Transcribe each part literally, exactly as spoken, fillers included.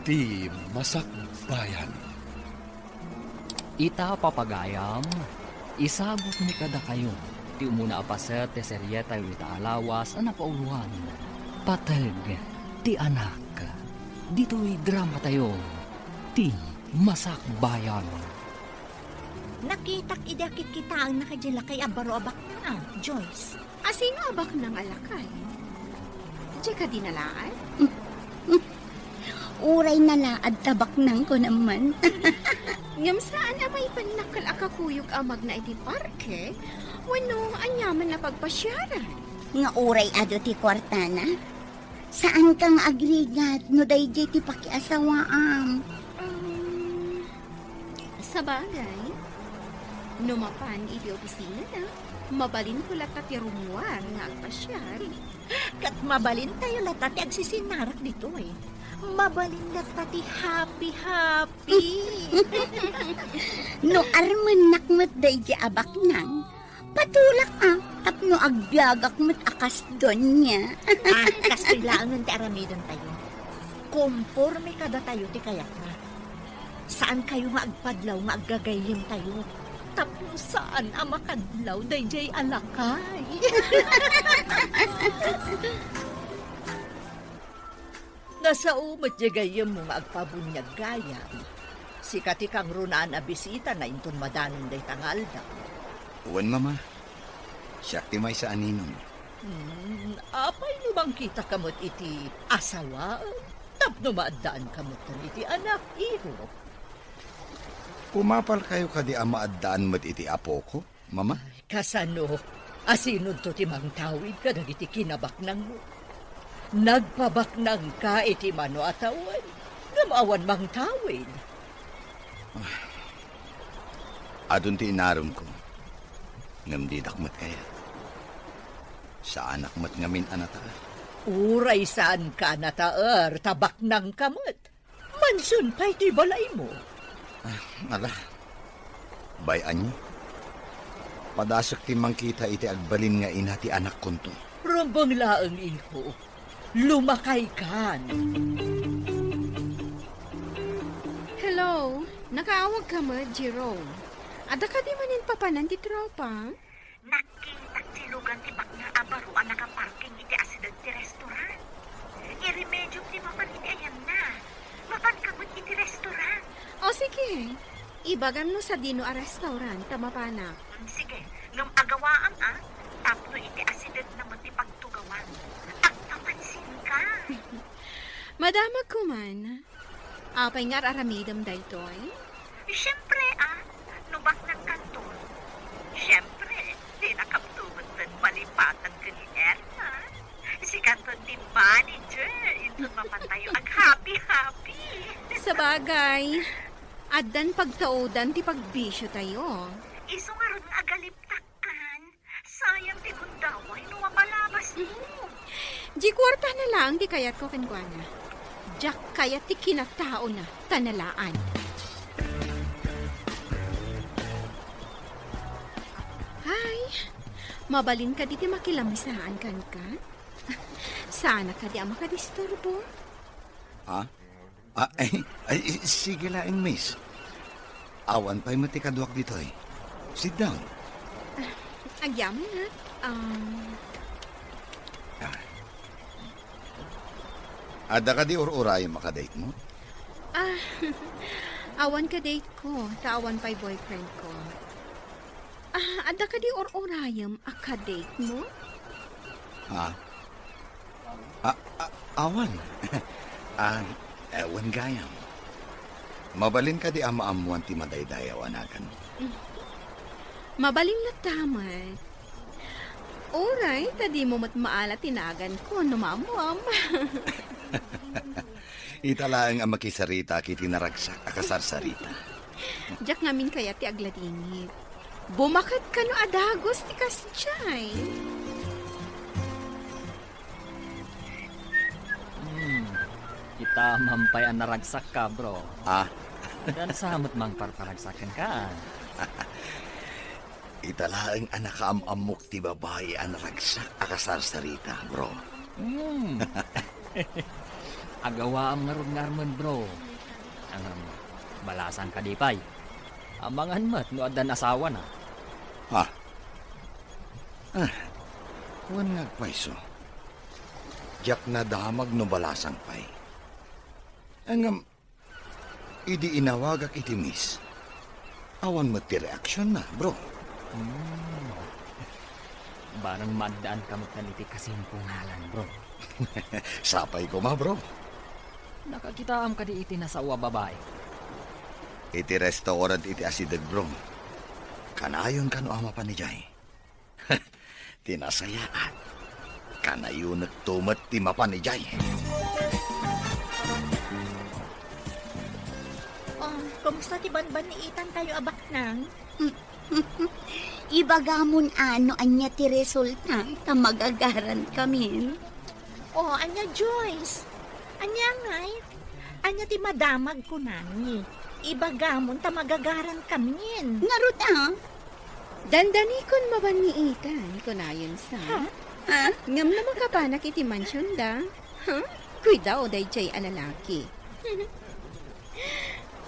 Ti Masakbayan. Ita, papagayam, isagutmi kadakayo ti umuna a paset ti serietayo ita a lawas a napauloan, Pateg ti Anak. Ditoy dramatayo, Ti Masakbayan. Nakitak idi a kitkitaennak idiay lakay a baro a baknang, Joyce. A sino a baknang a lakay? Diay kadi nalaad? Uray nalaad ta baknang, kunam man. Ngem saan a maipannakkel a kakuyog a magna iti parke wenno aniaman a pagpasiaran? Nga uray adu ti kuartana? Saanka nga agrigat no daydiay ti pakiasawaam? Um, sabagay, no mapan iti opisinana, mabalinko latta ti rummuar nga agpasiar. Ket mabalintayo latta ti agsisinarak ditoy. Mabalin latta ti happy-happy. No armennak met daydiay a baknang, patulak a, tapno agbiagak met a kas doña. Ah, kastoy laengen ti aramidentayo. Komporme kadatayo ti kayatna. Saankayo nga agpadlaw nga aggagayyemtayo. Tapno saan a makadlaw daydiay a lakay. Nasao met diay gayyemmo nga agpabuniag gayam. Sika ti kangrunaan a bisitana inton madanon dayta nga aldaw. Wen, Mama. Siak ti maysa a ninong. Hmm, apay no mangkitaka met iti asawaem tapno maaddaanka met iti anak, iho? Umapalkayo kadi a maaddaan met iti apoko? Mama? Ay, kasano? Asinonto ti mangtawid kadagiti kinabaknangmo? Nagpabaknangka iti mano a tawen, ngem awan mangtawid. Ah, adun ti inaremko, ngem didak met kayat. Saanak met ngamin a nataer. Uray saanka a nataer, ta baknangka met. Mansion pay ti balaymo. Ah, ala. Bay-anyo. Padasek ti mangkita iti agbalin nga ina ti anakkonto. Rumbeng laeng, iho. Lumakaykan. Hello, nakaawagka met, Jerome? Adda kadi manen papanan ti tropa? Nakitak ti lugan ti baknang a baro a nakaparking iti asideg ti restaurant. Iremediom ti mapan iti ayanna. Mapanka met iti restaurant. O sige, ibagam no sadino a restaurant ta mapanak. Mm, sige, ngem agawaam a, tapno iti asidegna met ti pagtugawam. Agpapansinka. Madamagko man. Apay nga ar-aramidem daytoy? Siempre, a, no baknang kanton. Siempre, dinakam metten malipatan ken ni Erna. Sikanton ti manager, inton mapantayo ag-happy-happy. Sabagay, addan pagtaudan ti pagbisiotayo. Isu ngarud nga agaliptak. Kan, sayang ti gundaway no mapalabasmo. Di kuartana laeng ti kayatko kenkuana. Diak kayat ti kinataona, ta nalaan. Hay, mabalin kadi ti makilamisaan kenka? Saanak kadi a makadisturbo? Ha? Ah, ay, ay, sige laeng, miss. Awan pay met ti kaduak ditoy. Sit down. Ah, agyaman, ha? Um, Ah. Adda kadi ur-urayem a kadate-mo? Ah, awan kadate ko, ta awan pay boyfriend ko. Ah, adda kadi ur-urayem a kadate-mo? Ha? Ah, ah, awan. Ah, eh, wen gayam. Mabalin kadi a maammuan ti madaydayaw a naganmo? Mabalin latta met. Uray, ta dimo met maala ti naganko no maammuam. Ita laeng a makisaritak iti naragsak a kasarsarita. Diak ngamin kayat ti agladingit. Bumaket kano a dagus ti kasdiay. Hmm. Kita man pay a naragsakka, bro. Ah. Dansa met mangparparagsak kenka. Ita laeng a nakaam-ammok ti babai a naragsak a kasarsarita, bro. Hmm. Agawaam ngarud nga armen, bro. Ngem, balasang kadi pay. Amangan met no addan asawana. Ha? Ah, wen nga agpayso. Diak nadamag no balasang pay. Ngem, idi inawagak iti miss, awan met ti reaksionna, bro. Hmm. Barang maaddaan ka met iti kasimpungalan, bro. Sapay koma, bro. Nakakitaam kadi iti nasao a babai? Iti restaurant iti asideg, bro. Kanayon kano a mapan idiay? Ti nasayaat, kanayonekto met ti mapan idiay. Oh, kumusta ti banban ni Ethan tayo a baknang? Ibagamon a no ania ti resulta ta magagaran kamin. Oh, ania, Joyce? Ania ngay? Ania ti madamag kunami? Ibagamon ta magagaran kamin. Ngarud a? Dandanikon mapan ni Ethan, kunayon sa. Ha? Ha? Ngem no makapanak iti mansionda, ha? Kuidao daydiay a lalaki.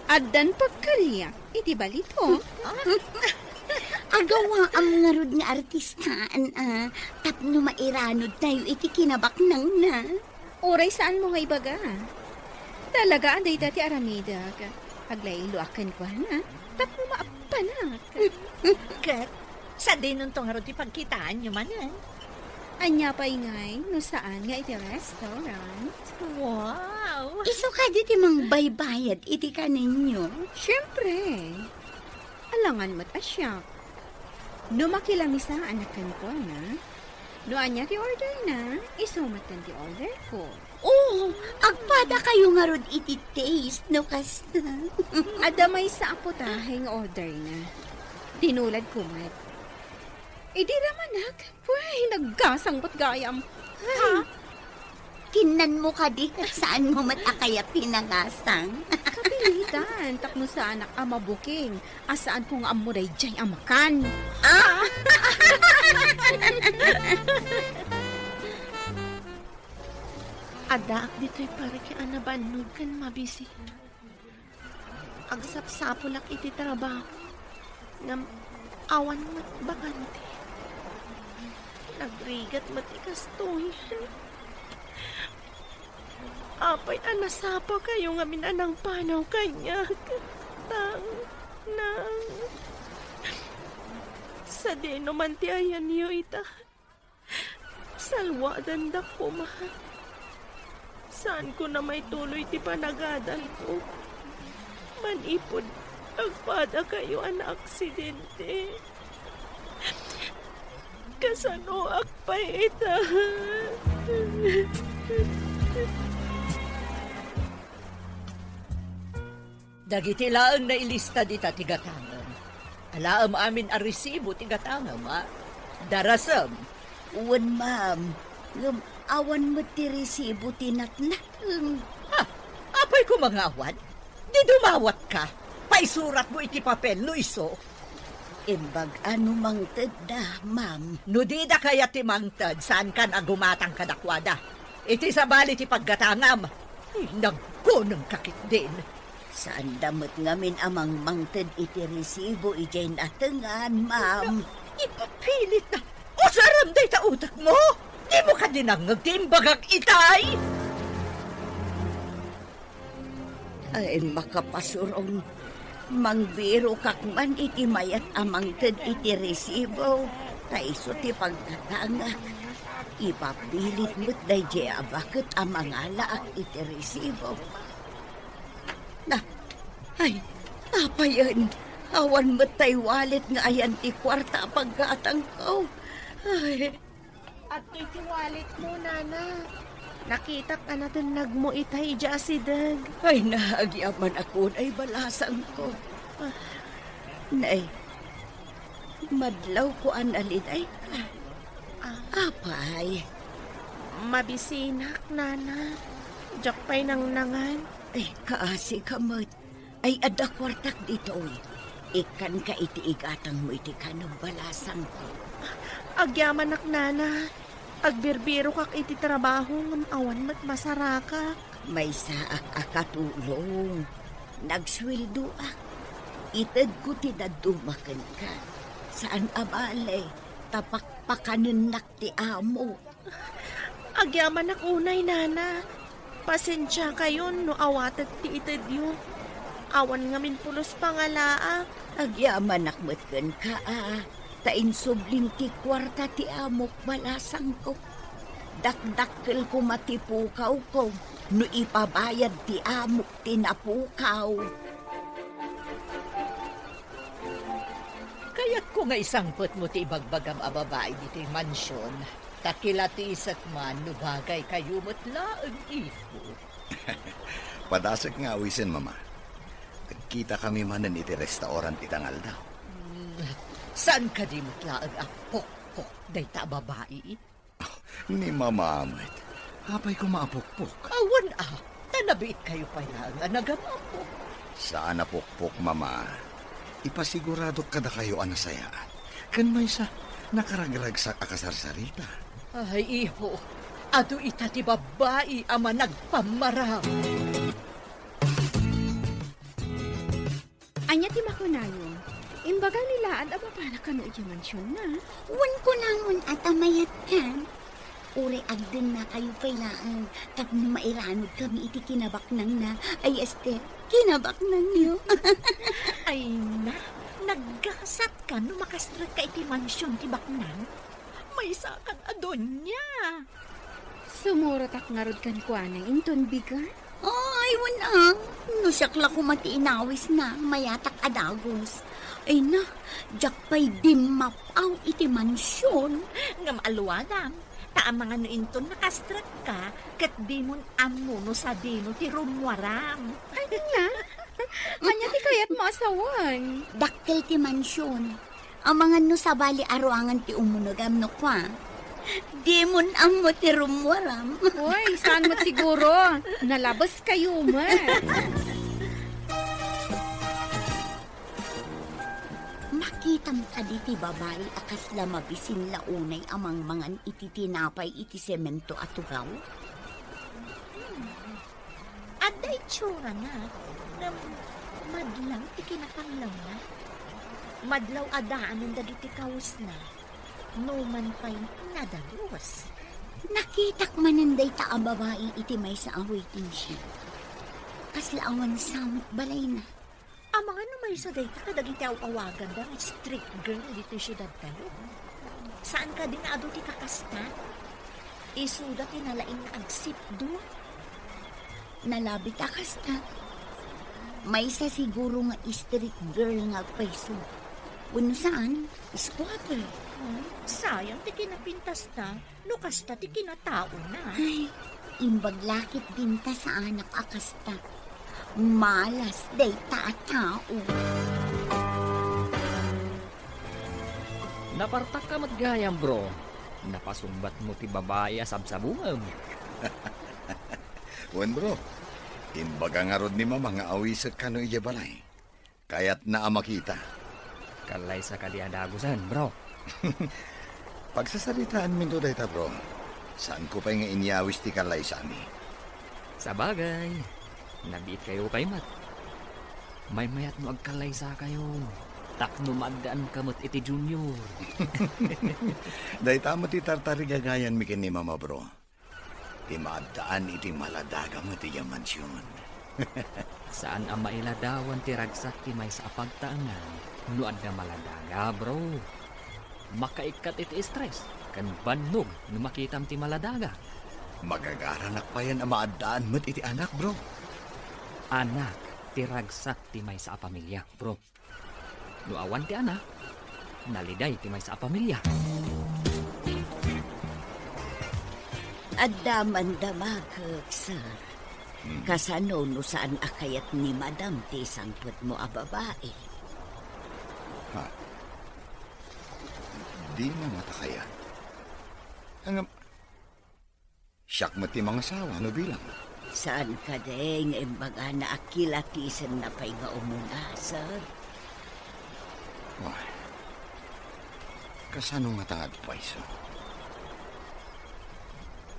Addan pagkariak iti balito. Agawaam ngarud nga artistaan a tapno mairanod tayo iti kinabaknangna. Uray saanmo nga ibaga. Talaga a dayta ti aramidek. Aglayloak kenkuana tapno maappanak. Ket sadinonto ngarud ti pagkitaanyo manen? Ania pay ngay no saan nga iti restaurant? Wow! Isu kadi ti mangbaybayad iti kanenyo? Siempre. Alangan met a siak. No makilamis a anak kenkuana, no ania ti order na, isu met ti order ko. Oh, agpada kayo ngarud iti taste, no kasta? Adda maysa a putahe nga order na. Tinulad ko met. Idi ramanak, way, naggasang met gayam. Ay, kinnanmo kadi ket saanmo met a kayat ti nagasang. Kapilitan, tapno saanak a mabuking, a saanko nga ammo daydiay a makan. Ah! Addaak ditoy parke a nabannog ken mabisi. Agsapsapulak iti trabaho, ngem awan met bakante. Nagrigat met ti kastoy. Apay a nasapakayo ngamin a nangpanaw kaniak? Nang, nang. Sadino man ti ayanyo ita? Salwadandak koma. Saanko na maituloy ti panagadalko. Manipud agpadakayo a naaksidente. Kasanoak pay ita? Dagiti laeng nailista dita ti gatangem. Alaem amin a resibo ti gatangem, a? Darasem. Wen, ma'am. Ngem awan met ti resibo ti natnateng. Ha? Apay koma nga awan? Di dumawatka. Paisuratmo iti papel no isu. Imbag a no mangtedda, ma'am. No dida kayat ti mangted, saankan a gumatang kadakuada. Iti sabali ti paggatangam, nagkunengka ketdin. Saanda met ngamin a mangmangted iti resibo idiay natengan, ma'am. Ipipilitna. Usarem dayta utekmo? Dimo kadi nangngeg ti imbagak itay? Ay, makapasurong. Mangbirokak man iti mayat a mangted iti resibo, ta isu ti paggatangak. Ipapilit met daydiay a baket a mangalaak iti resibo. Na, ay, apayen, awan met tay wallet nga ayan ti kuarta a paggatangko. Ay. Adtoy ti walletmo, nana. Nakitak a natennagmo itay idiay asideg. Ay, naagyamanak unay balasangko. Ah. Nay, madlawko a nalidayka. Ah. Apay? Mabisinak, nana. Diak pay nangnangan. Ay, kaasika met. Ay, adda kuartak ditoy. Ikkanka iti igatangmo iti kanem, balasangko. Agyamanak, nana. Agbirbirokak iti trabaho ngem awan met masarakak. Maysaak a katulong. Nagsueldoak. Itedko ti dadduma kenka. Saan a bale, ta pakpakanennak ti amo. Agyamanak unay, Nana. Pasensiakayon no awatek ti itedyo. Awan ngamin pulos pangalaak. Agyamanak met kenka, a, ta insublim ti kuarta ti amok balasangko. Dakdakkel koma ti pukawko no ipabayad ti amok ti napukaw. Kayatko nga isangpetmo ti ibagbagam a babai ditoy mansion, ta kilatisekman no bagaykayo met laeng, iho. Padasek nga awisen, Mama. Nagkitakami manen iti restaurant ita nga aldaw. Hmm, saan kadi met laeng a pokpok dayta a babai? Ni Mama met. Apay koma a pokpok? Awan a, ta nabiitkayo pay laeng a nagam-ammo. Saan a pokpok, Mama. Ipasiguradok kadakayo a nasayaat. Ken maysa, nakaragragsak a kasarsarita. Ay, iho, adu ita ti babbai a managpammaram. Ania ti makunayo? Imbagam ni Laad a mapana kano idiay mansionna. Wen kunamon a ta mayatkan. Uray agdennakayo pay laeng tapno mairanudkami iti kinabaknangna. Ay, Ester, kinabaknangyo. Ay na, naggasatkan no makastrekka iti mansion ti baknang. Maysakan a donia. Sumurotak ngarud kenkuana inton bigat. Ay, wen a. No siak la koma ti inawisna, mayatak a dagus. Ay na, diak pay dimmap-aw iti mansion. Ngem alwadam, ta amangan no inton nakastrekka, ket dimon ammo no sadino ti rummuaram. Ania? Ania ti kayatmo a sawen? Dakkel ti mansion. Amangan no sabali a ruangan ti umunegam no kua. Dimon ammo ti rummuaram. Uy, saan met siguro? Nalabeskayo met. Makitam kadi ti babai a kasla mabisin la unay a mangmangan iti tinapay iti semento a tugaw? Adda itsurana, ngem madlaw ti kinapanglawna. Madlaw a daanen dagiti kawesna, numan pay nadalus. Nakitak manen dayta a babai iti maysa a waiting shed. Kasla awan sa met balayna. Amangan no maysa dayta kadagiti aw-awaganda nga street girl ditoy siudadtayo. Saan kadi nga adu ti kakasta? Isuda ti nalaing nga agsipdo. Nalabit a kasta. Maysa siguro nga street girl nga agpayso. Wenno saan, squatter. Hmm, sayang ti kinapintasta. No kasta ti kinataona. Ay, imbag la ketdin ta saanak a kasta. Malas dayta a tao. Napartakka met gayam, bro. Napasungbatmo ti babai a sabsabungem. Wen, bro. Imbaga ngarud ni Mama nga awisek kano idiay balay. Kayatna a makita. Kallaysa kadi a dagusen, bro? Pagsasaritaanminto dayta, bro. Saanko pay nga inyawis ti kallaysami. Sabagay, nabiitkayo pay met. Maymayat no agkallaysakayo, tapno maaddaanka met iti Junior. Dayta met ti tartarigagayanmi ken ni Mama, bro. Ti maaddaan iti maladaga met idiay mansion. Saan a mailadawan ti ragsak ti maysa a pagtaengan no adda maladaga, bro. Makaikkat iti stress ken bannog no makitam ti maladaga. Magagaranak payen a maaddaan met iti anak, bro. Anak ti ragsak ti maysa a pamilya, bro. No awan ti anak, naliday ti maysa a pamilya. Adda man damagek, sir. Hmm. Kasano no saan a kayat ni Madam ti sangpetmo a babae? Ha? Dina ngata kayat. Ngem, siak met ti mangasawa no bilang. Saan kadi nga imbagana a kilatisenna pay nga umuna, sir? Ay, kasano ngata nga agpayso?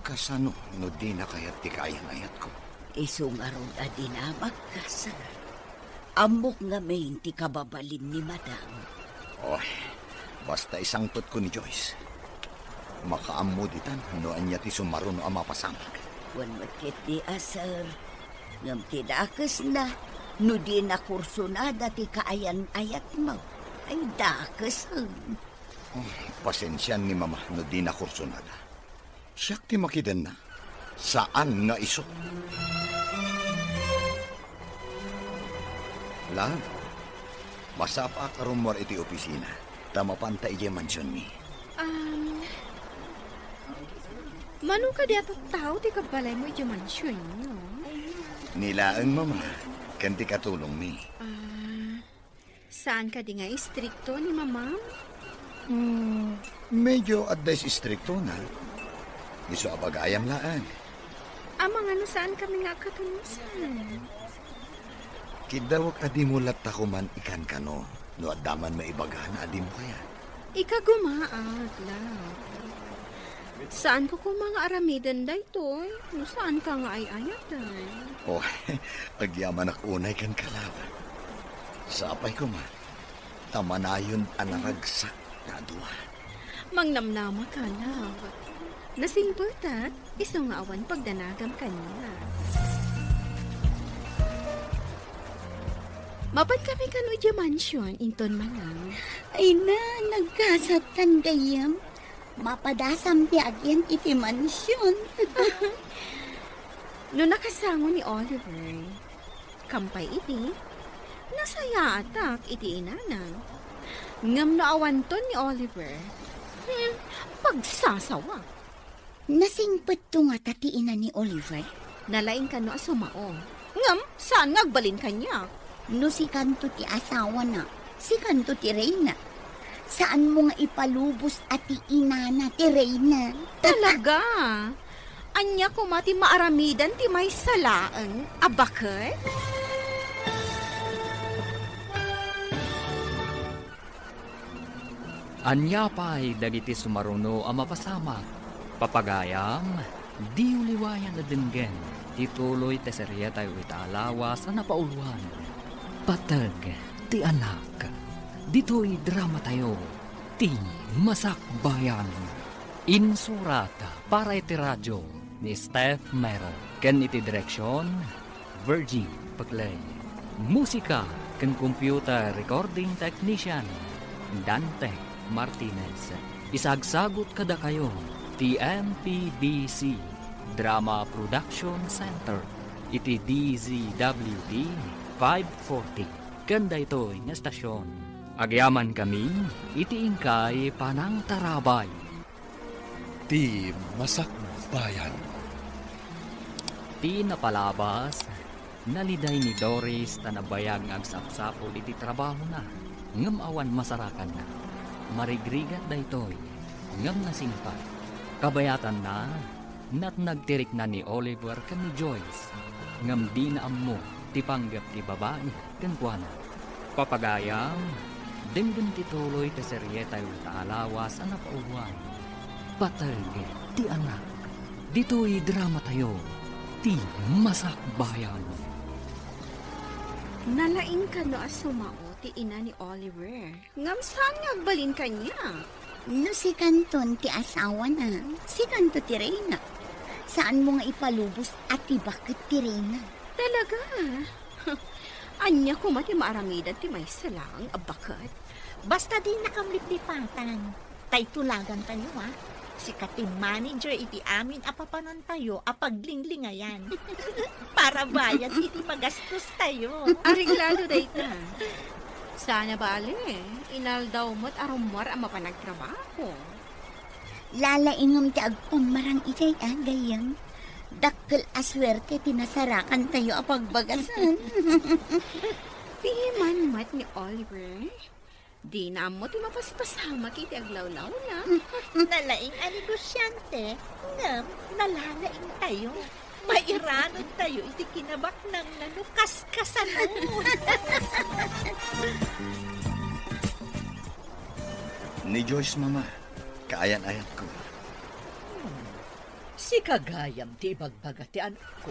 Kasano no dina kayat ti kaayan-ayatko? Isu ngarud a dinamakka, sir. Ammok ngamin ti kababalin ni Madam. Oh, basta isangpetko ni Joyce. Makaammo ditan no ania ti sumaruno a mapasamak. Wen met ketdi a, sir. Ngem ti dakesna, no dina kursunada ti kaayan-ayatmo, ay dakesen. Oh, pasensian ni Mama no dina kursunada. Siak ti makidenna. Saan nga isu. Love, masapaak a rummuar iti opisina, ta mapanta idiay mansionmi. Um, mano kadi a tattao ti kabbalaymo idiay mansionyo? Ni laeng, Mama, ken ti katulongmi. Ah, Saan kadi nga istrikto ni Mamam? Hmm, medyo adda istriktona. Isu a bagayam laeng. Amangan no saankami nga agkatunosan. Kiddawek a dimo latta koman ikankano no adda man maibagana a dimo kayat. Ikagumaak, love. Saanko koma nga aramiden daytoy no saanka nga ay-ayaten. Oh, agyamanak unay kenka, love. Sapay koma, ta manayon a naragsak nga adua. Mangnamnama ka, love. Nasingpetak, isu nga awan pagdanagam kaniak. Mapan kami kano idiay mansion, inton manang. Ay na, nagkasattan gayyem. Mapadasam ti agyan iti mansion. No nakasango ni Oliver, kam pay idi, nasayaatak iti inana. Ngem no awanton ni Oliver, hmm, pagsasawa. Nasingpetto ngata ti ina ni Oliver? Nalaing kano a sumao. Ngem saan nga agbalin kaniak. No sikanto ti asawana, sikanto ti reyna. Saanmo nga ipalubos a ti inana ti reyna. Talaga? Ania koma ti maaramidan ti maysa laeng a baket? Ania pay dagiti sumaruno a mapasamak? Papagayam, diyo liwayan a denggen ti tuloy ti serietayo ita a lawas a napauluan, Pateg ti Anak. Ditoy dramatayo, Ti Masakbayan. Insurat para iti radio ni Steph Mero ken iti direksion, Virgie Paclay. Musika ken computer recording technician, Dante Martinez. Isagsagut kadakayo ti M P B C Drama Production Center iti D Z W T five forty ken daytoy nga estasion. Agyamankami iti inkay panangtarabay. Ti Masakbayan. Ti napalabas, naliday ni Doris ta nabayag nga agsapsapul iti trabahona, ngem awan masarakanna. Marigrigat daytoy, ngem nasingpet. Kabayatanna, natnag ti rikna ni Oliver ken ni Joyce, ngem dina ammo ti panggep ti babai kenkuana. Papagayam, denggen ti tuloy ti serietayo ita a lawas a napauluan, Pateg ti Anak. Ditoy dramatayo, Ti Masakbayan. Nalaing kano a sumao ti ina ni Oliver. Ngem saan nga agbalin kaniak? No sikanton ti asawana, sikanto ti reyna. Saanmo nga ipalubos a ti baket ti reyna. Talaga? Ania koma ti maaramidan ti maysa laeng a baket? Basta dinakam liplipatan. Ta itulagantayo, a. Sika ti manager iti amin a papanantayo a paglinglingayan. Para bayad iti pagastostayo. Areglado dayta. Saan a bale, inaldaw met a rummuar a mapan agtrabaho. Lalaingem ti agpammarang idiay, a, gayyem. Dakkel a suerte ti nasarakantayo a pagbagasen. Piman met ni Oliver. Dina ammo ti mapaspasamak iti aglawlawna. Nalaing a negosiante, ngem nalalaingtayo. Mairanudtayo iti kinabaknangna no kaskasano. Ni Joyce, Mama, kaayan-ayatko. Hmm. Sika gayam ti ibagbaga ti anakko.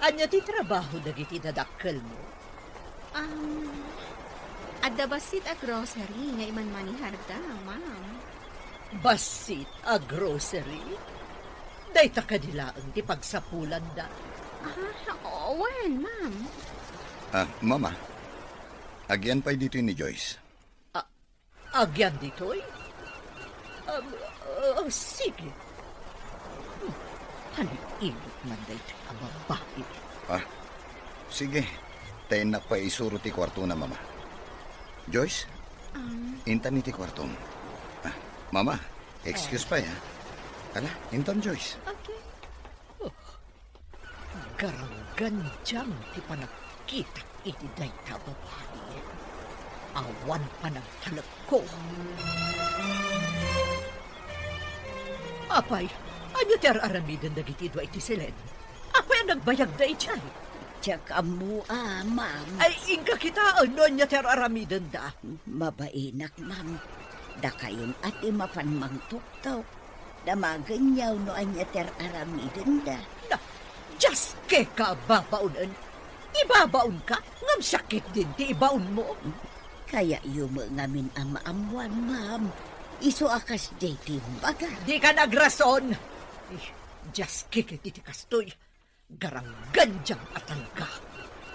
Ania ti trabaho dagiti nadakkelmo? Um, adda bassit a grocery nga imanmaneharda, ma'am. Bassit a grocery? Dayta kadi laeng ti pagsapulanda? Ah, oo, wen, ma'am. Ah, Mama, agian pay ditoy ni Joyce. Ah, agian ditoy? Um, ah, sige. Hmm, panag-init man daytoy a babai. Ah, sige. Ta innak pay isuro ti kuartona, Mama. Joyce, Um, intan iti kuartom. Ah, Mama, excuse pay, ha? Ala, intan, Joyce. Okay. Oh, garanggandiang ti panagkitak iti dayta a babai. Awan panagtalekko. Apay, ania ti ar-aramiden dagiti dua iti Selen? Apay a nagbayagda idiay? Diak ammo, a, ma'am. Ay, inka kitaen no ania ti ar-aramidenda. Mabainak, ma'am. Dakayon a ti mapan mangtuktok. Damagenyo no ania ti ar-aramidenda. Na, just keka a babaonen. Ibabaonka, ngem siak ketdin ti ibaonmo. Kayayo met ngamin a maammuan, ma'am. Isu a kasdiay ti imbaga. Dika nagrason. Eh, just keket iti kastoy. Garanggandiang a talaga.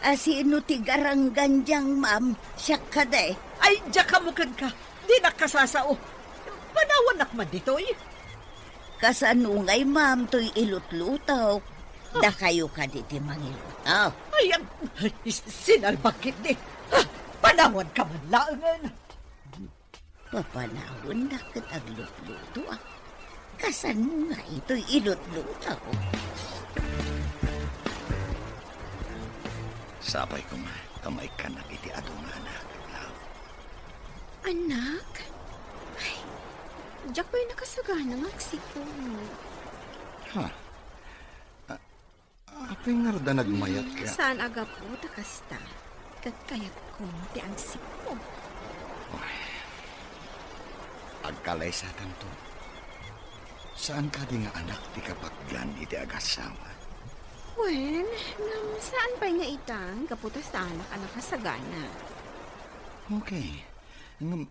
A, sino ti garanggandiang, ma'am? Siak kadi? Ay, diak ammo kenka. Dinak kasasao. Panawannak man ditoy. Kasano ngay, ma'am, toy ilutlutok? Ah. Dakayo kadi ti mangilutok? Ay, ag-, ay, sinalbag ketdi. Ah, panawanka man laengen. Papanawannak ket aglutlutoak. Kasano ngay toy ilutlutok? Sapay koma ta maikkannak iti adu nga anak, love. Anak? Ay, diak pay nakasagana nga agsipud. Ha? Ah, Apay ngarud a nagmayat ka? Saan a gapu ta kasta, ket kayatko ti agsipud. Ay, agkalaysatanto. Saan kadi nga anak ti kapatgan iti agasawa? Wen, ngem saan pay nga ita, gapu ta saanak a nakasagana. Okay. Ngem,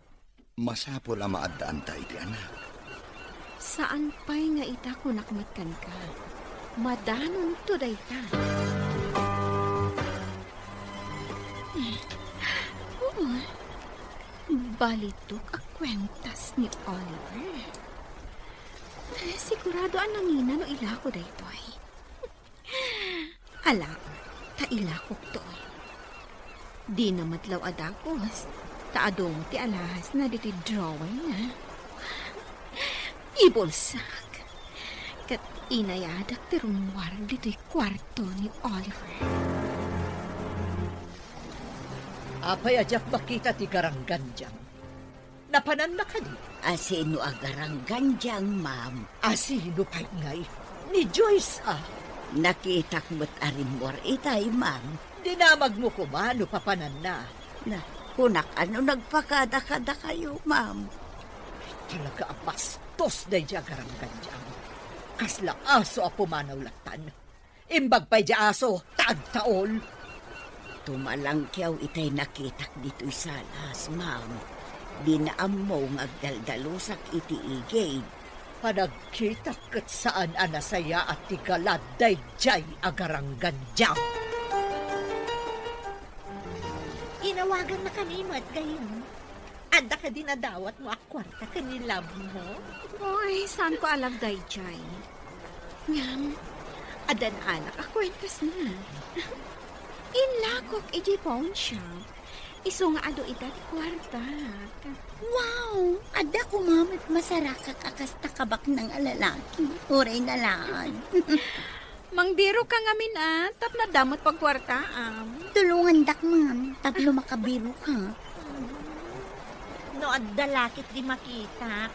Masapul a maaddaanta iti anak. Saan pay nga ita, kunak met kenka. Madanonto dayta. Oo. Balitok a kuentas ni Oliver. Sigurado a nangina no ilako daytoy. Ala, ta ilakokto. Dina met law a dagus, ta adu met ti alahasna ditoy drawerna. Ibulsak. Ket inayadak ti rummuar ditoy kuarto ni Oliver. Apay a diak makita ti garanggandiam? Napananna kadi? A sino a garanggandiam, ma'am? A sino pay ngay? Ni Joyce, a? Nakitak met a rimmuar itay, ma'am. Dinamagmo koma no papananna. Na, kunak a no nagpakada kadakayo, ma'am. Talaga a bastos daydiay a garanggandiam. Kasla aso a pumanaw lattan. Imbag pay diay aso, ta agtaol. Tumalangkiaw itay nakitak ditoy salas, ma'am. Dina ammo nga agdaldalusak iti igid. Panagkitak ket saan a nasayaat ti galad daydiay a garanggandiam. Inawagannakami met, gayyem. Adda kadi nadawatmo a kuarta ken ni love mo? Oy, saanko a love daydiay. Ngem, adda naanak a kuentasna. Inlakok idiay pawn shop. Isu nga adu ita ti kuartak. Wow! Adda koma met masarakak a kasta kabaknang a lalaki. Uray na laeng. Mangbiroka ngamin, a, tapno adda met pagkuartaam. Tulongandak man, tapno makabiroka. No adda lakit di makitak,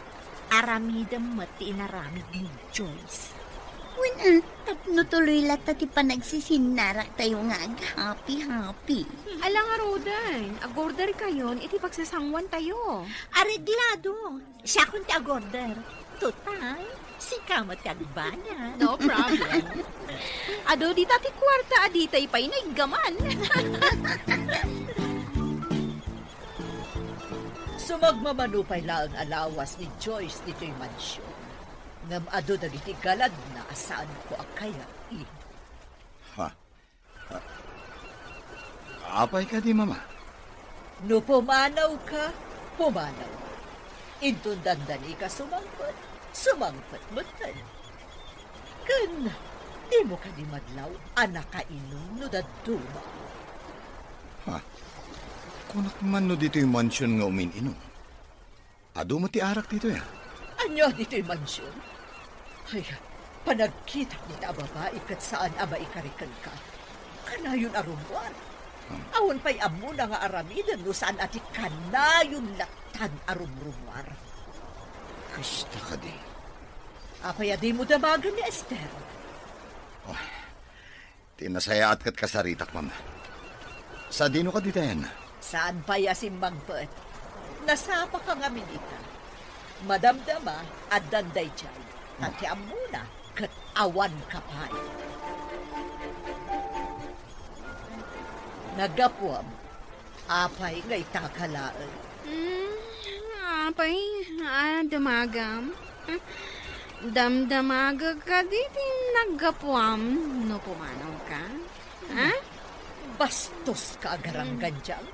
aramidem met ti inaramid ni Joyce. Wen, a, tapno tuloy latta ti panagsisinnaraktayo nga aghappy-happy. Ala ngaruden, agorderkayon iti pagsasanguantayo. Areglado. Siakon ti agorder. Total, Sika met ti agbanag. No problem. Adu dita ti kuarta a ditay pay naiggaman. Sumagmamano pay laeng a lawas ni Joyce ditoy mansion. Ngem adu dagiti galadna a saanko a kayat. Ha? Ah, apay kadi, Mama? No pumanawka, pumanaw. Inton dandanika sumangpet, sumangpet metten. Ken dimo kadi madlaw a nakainum no dadduma? Ha? Kunak man no ditoy mansion nga umin-inum. Adu met ti arak ditoy, a? Ania ditoy mansion? Ay, panagkitak dita a babai ket saan a maikari kenka. Kanayon a rummuar. Hmm. Awan pay ammona nga aramiden no saan a ti kanayon lattan a rumrummuar. Kasta kadi? Apay a dimo damagen ni Esther? Oh, Ti nasayaat ket kasaritak, Mama. Sadino kadi dayta? Saan pay a simmangpet. Nasapaka ngamin ita. Madamdama, addan daydiay. Ta ti ammona, ket awanka pay. Naggapuam, Apay nga itaka laeng? Hmm, apay a damagam? Damdamagek kadi ti naggapuam no pumanawka? Ha? Bastoska a garanggandiang.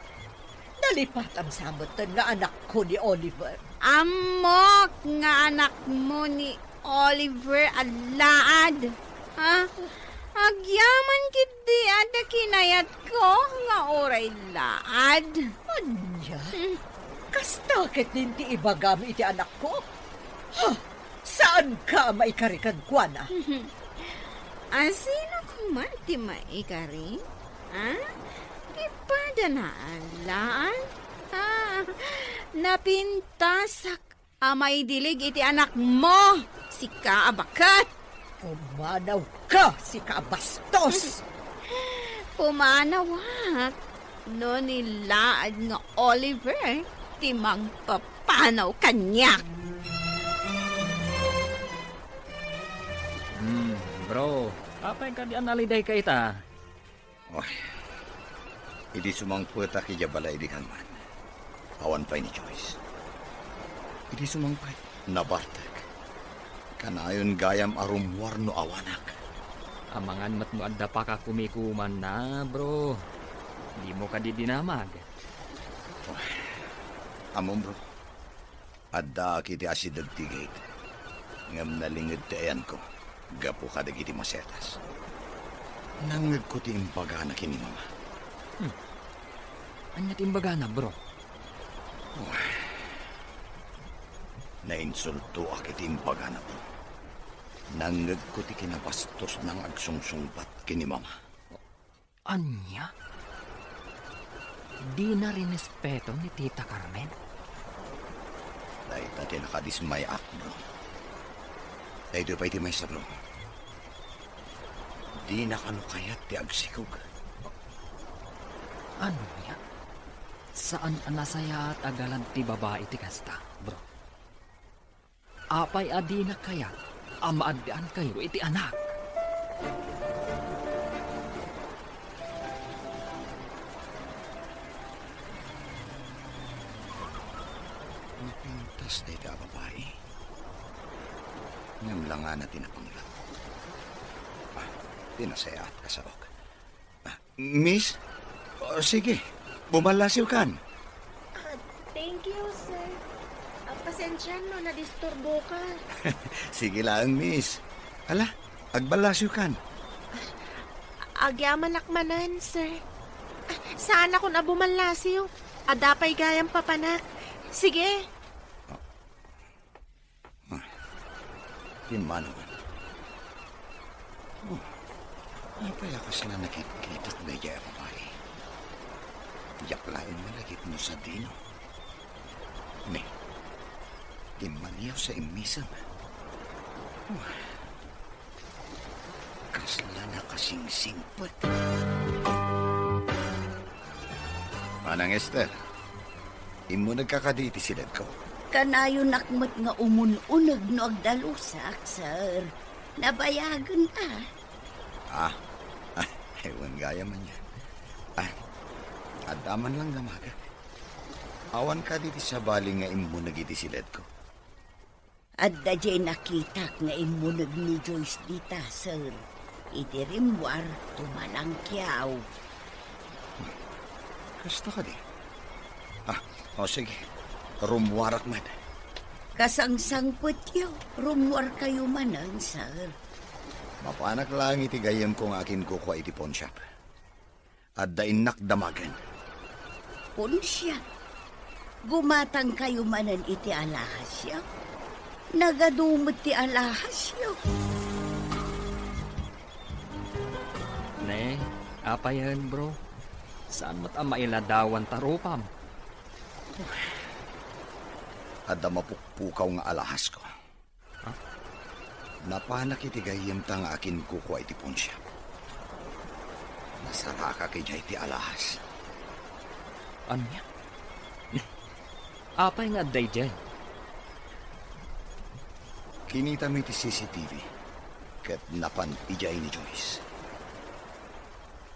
Nalipatam sa metten nga anakko ni Oliver. Ammok nga anakmo ni Oliver a laad. Ha? Agyaman ketdi adda kinayatko nga uray laad. Ania? Hmm. Kasta ketdin ti ibagam iti anakko? Ha? Saanka a maikari kenkuana? A sino koma ti maikari? Ha? Ti padana a laad? Ha? Napintasak a maidilig iti anakmo, sika a baket. Pumanawka, sika a bastos! Pumanawak no ni laad nga Oliver ti mangpapanaw kaniak. Hmm, bro, apay kadi a nalidayka ita? Oy, idi sumangpetak idiay balay idi kanman, awan pay ni Joyce. Idi sumangpet, nabartek. Kanayon gayam a rummuar no awanak. Amangan met no adda pakakumikumanna, bro. Dimo kadi dinamag? Oy, ammom, bro. Addaak iti asideg ti gate, ngem nalinged ti ayanko gapu kadagiti masetas. Nangngegko ti imbagana ken ni Mama. Hmm. Ania ti imbagana, bro? Oh. Nainsultoak iti imbagana, bro. Nangngegko ti kinabastosna nga agsungsungbat ken ni Mama. Ania? Dina rinespeto ni Tita Carmen? Dayta ti nakadismayak, bro. Daytoy pay ti maysa, bro. Dina kano kayat ti agsikog. Ania? Saan a nasayaat a galad ti babai ti kasta, bro. Apay a dina kayat a maaddaankayo iti anak? Napintas dayta a babai. Ngem langana ti napanglat. Ah, ti nasayaat a saok. Ah, Miss? Oh, sige, bumallasiwkan. Ah, thank you, sir. Ah, pasensya no nadisturboka. Sige laeng, Miss. Ala, agballasiwkan. Agyamanak manen, sir. Ah, saanakon a bumallasiw. Adda pay gayam papanak. Sige. Ah, timmanawen. Oh, apay a kasla nakitkitak daydiay a babai? Diak laeng malagip no sadino. Ne, timmaniaw sa immisem. Oh, kasla nakasingsingpet. Manang Esther, immunegka kadi iti sidegko. Kanayonak met nga umun-uneg no agdalusak, sir. Nabayagen a. Ah, ah, ay, wen gayam ania. Ah, adda man lang damagek. Awan kadi ti sabali nga immuneg iti siledko? Adda diay nakitak nga immuneg ni Joyce dita, sir. Idi rimmuar, tumalangkiaw. Kasta kadi? Ah, o sige. Rummuarak met. Kasangsangpetyo, rummuarkayo manen, sir. Mapanak laeng iti gayyemko nga akinkukua iti pawnshop. Adda innak damagen. Pawnshop? Gumatangkayo manen iti alahasyo? Nagadu met ti alahasyo. Ne, apayen, bro? Saan met a mailadawan ta rupam? Adda mapukpukaw nga alahasko. Ha? Napanak iti gayyemta nga akinkukua iti pawnshop. Nasarakak idiay ti alahas. Ania? Apay nga adda idiay? Kinitami ti C C T V ket napan idiay ni Joyce.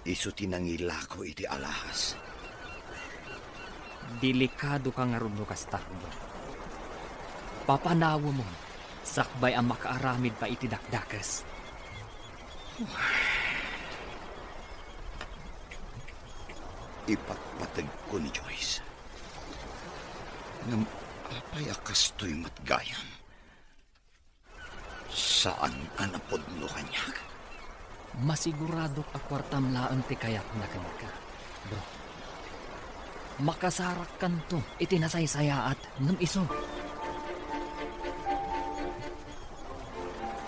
Isu ti nangilako iti alahas. Delikadoka ngarud no kasta, Ruben. Papanawemon sakbay a makaaramid pay iti dakdakes. Ipatpategko ni Joyce. Ngem apay a kastoy met gayam? Saan a napudno kaniak? Masiguradok a kuartam laeng ti kayatna kenka, bro. Makasarakkanto iti nasaysayaat ngem isu.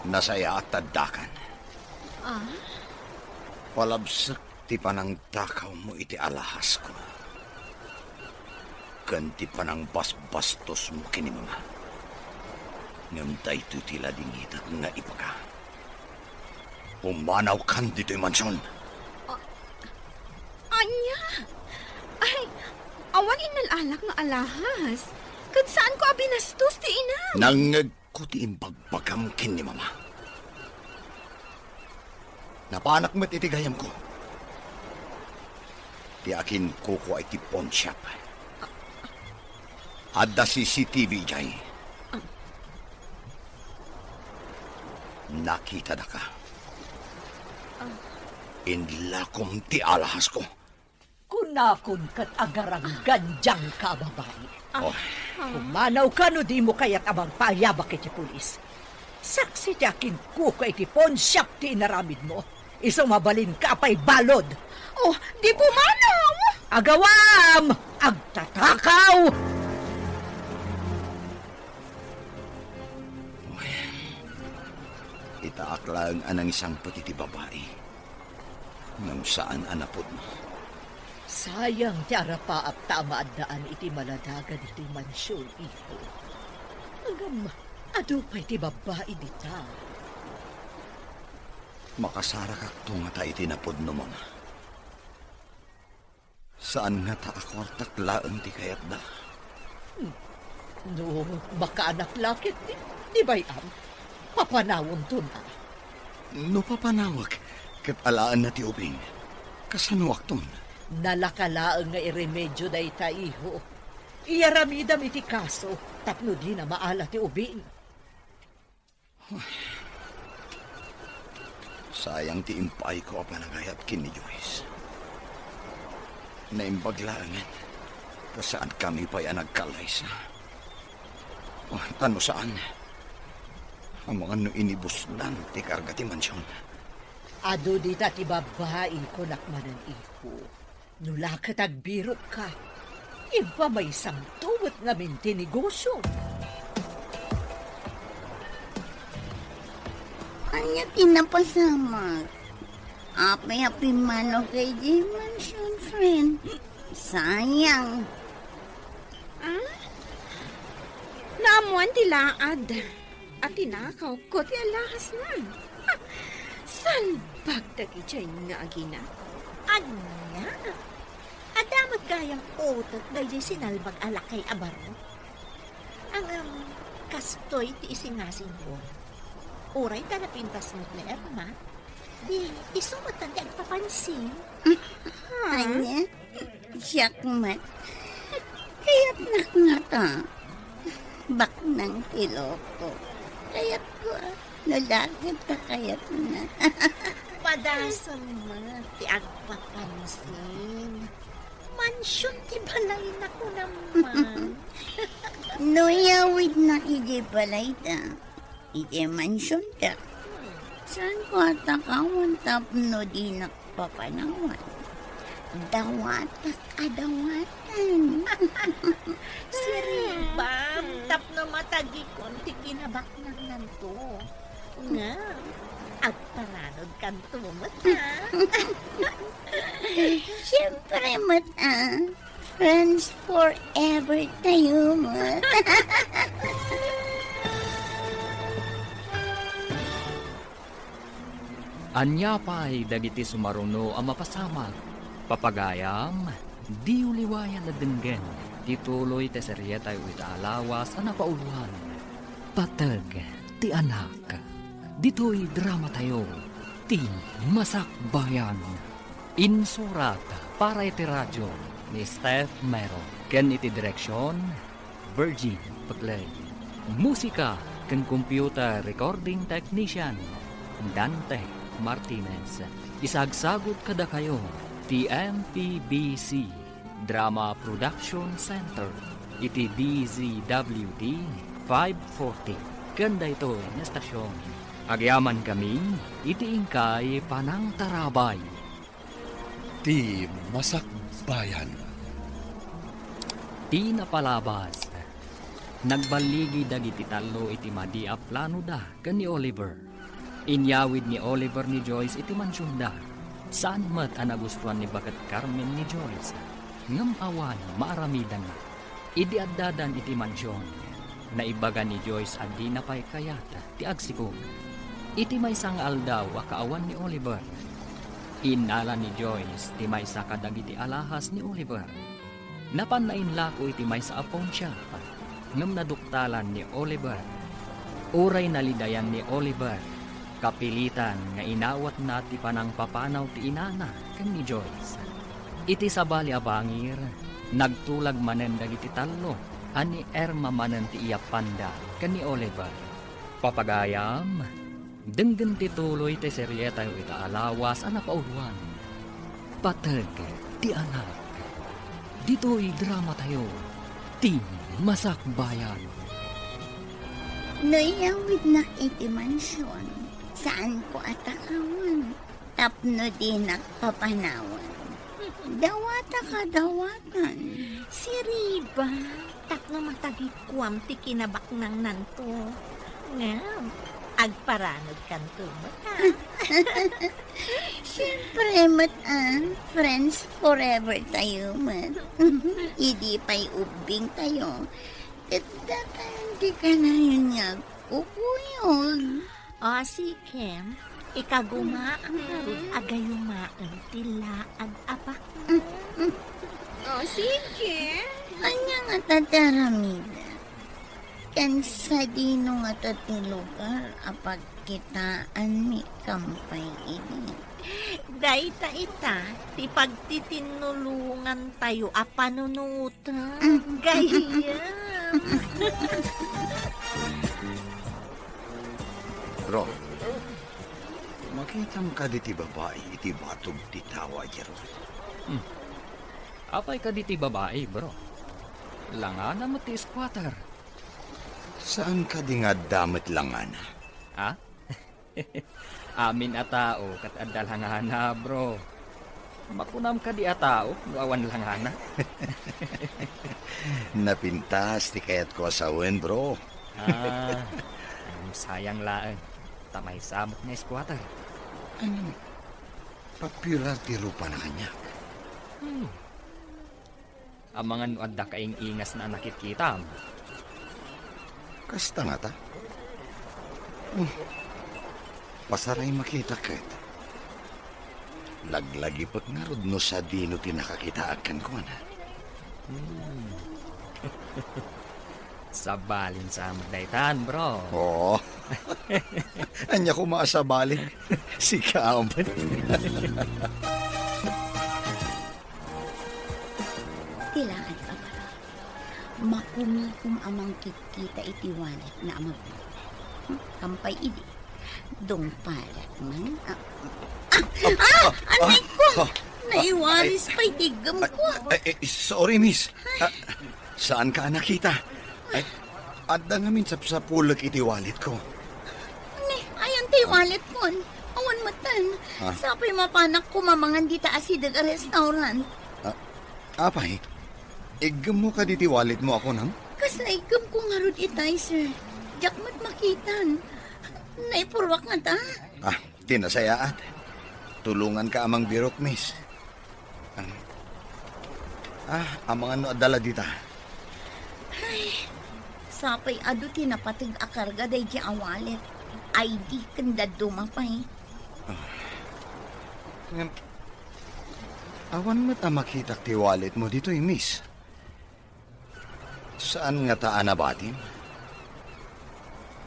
Nasayaat ta addakan. Ah? Palabsek ti panangtakawmo iti alahasko ken ti panangbasbastosmo ken ni Mama. Ngem daytoy ti ladingitak nga ibaga. Pumanawkan ditoy mansion. A-, ania? Ay, awan innal-alak nga alahas. Ket saanko a binastos ti inam. Nangngeg ko ti imbagbagam ken ni Mama. Napanak met iti gayyemko ti akinkukua iti pawnshop. Adda C C T V idiay. Nakitadaka. Inlakom ti alahasko. Kunakon ket agaranggan dianka a babai. Ah. Oh. Pumanawka no dimo kayat a mangpaayabak iti pulis. Saksi ti akinkukua iti pawnshop ti inaramidmo. Isu mabalinka a pay balud. Oh, di pumanaw! Agawam! Agtatakaw! Itaak laeng a nangisangpet iti babai. Ngem saan a napudno. Sayang ti arapaap ta ammaaddaan iti maladagan iti mansion, iho. Ngem adu pay ti babbai dita. Makasarakakto ngata iti napudno, Mama. Saan ngata a kuartak laeng ti kayatda. Hmm. No makaanak la ket di, di bay-am, papanawemton a. No papanawek ket alaenna ti ubing, kasanoakton? Nalaka laeng nga iremedio dayta, iho. Iyaramidam iti kaso tapno dina maala ti ubing. Sayang ti impaayko a panagayat ken ni Joyce. Naimbag laengen ta saankami pay a nagkallaysa. Oh, ta no saan, amangan no inibusnan ti karga ti mansion. Adu dita ti babbai, kunak manen, iho. No la ket agbirokka, impamaysamto met ngamin ti negosio. Ania ti napasamak? Apay a pimmanaw kay di mansion, friend? Sayang. Ah? Naammoan ti laad a tinakawko ti alahasna. Salbag dagidiay nga agina. Ania? Adda met gayam utek daydiay sinalbag a lakay a baro. Ngem, kastoy ti isingasingko. Uray ta napintas met ni Irma, di isu met ti agpapansin. Ania? Siak met. Kayatnak ngata. Baknang ti loko. Kayatko, a. No la ket ta kayatna. Padasem met ti agpapansin. Mansion ti balayna, kunam man. No iyawidnak idiay balayda, idiay mansionda, saanko a takawan tapno dinak papanawan. Dawatak a dawatan. Siribam tapno matagikon ti kinabaknangnanto. Nga, agparanudkanto met, a. Siempre met, a. Friends forever tayo met. Ania pay dagiti sumaruno a mapasamak? Papagayam, diyo liwayan a denggen ti tuloy ti serietayo ita a lawas a napauluan, Pateg ti Anak. Ditoy dramatayo, ti Masakbayan. Insurat para iti radio ni Steph Mero ken iti direksion, Virgin Peclay. Musika ken computer recording technician, Dante Martinez. Isagsagut kadakayo ti M P B C Drama Production Center iti D Z W T five forty. Ken daytoy nga estasion, agyamankami iti inkay panangtarabay. Ti Masakbayan. Ti napalabas, nagballigi dagiti tallo iti madi a planoda ken ni Oliver. Inyawid ni Oliver ni Joyce iti mansionda. Saan met a nagustuan ni baket Carmen ni Joyce, ngem awan maaramidanna. Idi addadan iti mansion, naibaga ni Joyce a dina pay kayat ti agsibug. Iti maysa nga aldaw a kaawan ni Oliver, innala ni Joyce ti maysa kadagiti alahas ni Oliver. Napan nainlako iti maysa a pawnshop, ngem naduktalan ni Oliver. Uray nalidayan ni Oliver, kapilitan nga inawatna ti panangpapanaw ti inana ken ni Joyce. Iti sabali a bangir, nagtulag manen dagiti tallo a ni Irma manen ti iyappanda ken ni Oliver. Papagayam, denggen ti tuloy ti serietayo ita a lawas a napauluan, Pateg ti Anak. Ditoy dramatayo, ti Masakbayan. No iyawidnak iti mansion, saanko a takawan tapno dinak papanawan. Dawatak a dawatan. Siriba, tapno matagikuam ti kinabaknangnanto. Ngem, agparanudkanto met, a. Siempre met, a, friends forever tayo met. Idi pay ubbing tayo, ket datayon ti kanayon nga agkukuyog. O, sige. Ikagumaam ngarud a gayumaen ti laag a baknang. O, sige. Ania ngata ti aramidek? Ken sadino ngata ti lugar a pagkitaanmi kampay idi? Dayta ita ti pagtitinnulongantayo a panunot. Gayyem. Bro, makitam kadi ti babai iti batog ti tawa idiay? Hmm. Apay kadi ti babai, bro? Langana met ti squatter. Saan kadi nga adda met langana? Ha? Amin a tao ket adda langana, bro. Makunam kadi a tao no awan langana? Napintas ti kayatko a sawen, bro. Ah, mm, sayang laeng. Ta maysa met nga squatter. Ano? Popular ti rupana kaniak. Hmm. Amangan no adda kaing-ingasna a nakitkitam. Kasta ngata? Hmm. Pasaray makita ket. Laglagipek ngarud no sadino ti nakakitaak kenkuana. Hmm. Sabalin sa met daytan, bro. Oo. Ania koma a sabali? Sika met. Ti laad, Papa. Makumikom a mangkitkita iti wallet nga amag-, kampay idi. Dungpalak man. Ah, ah, ah, ah, aray ko! Ah, ah, Naiwalis eh, pay ti iggem ko. Ay, ay, sorry, miss. Ah, saan ka nakita? Ay, adda ngamin sapsapulek iti wallet ko. Ni, ayan ti wallet kon. Awan metten. Ah. Sapay mapanak kumamangan dita asideg a restaurant. Ah, apay, iggemmo kadi ti wallet mo a kunam? Kasla iggem ko ngarud itay, sir. Diak met makitan. Naipurruak ngata. Ah, ti nasayaat. Tulonganka a mangbirok, miss. Ah, ah, amangan no adda la dita. Ay, sapay adu ti napateg a karga daydi a wallet. I D ken dadduma pay. Ah. Ngem, awan met a makitak ti wallet mo ditoy, miss. Saan ngata a nabatim?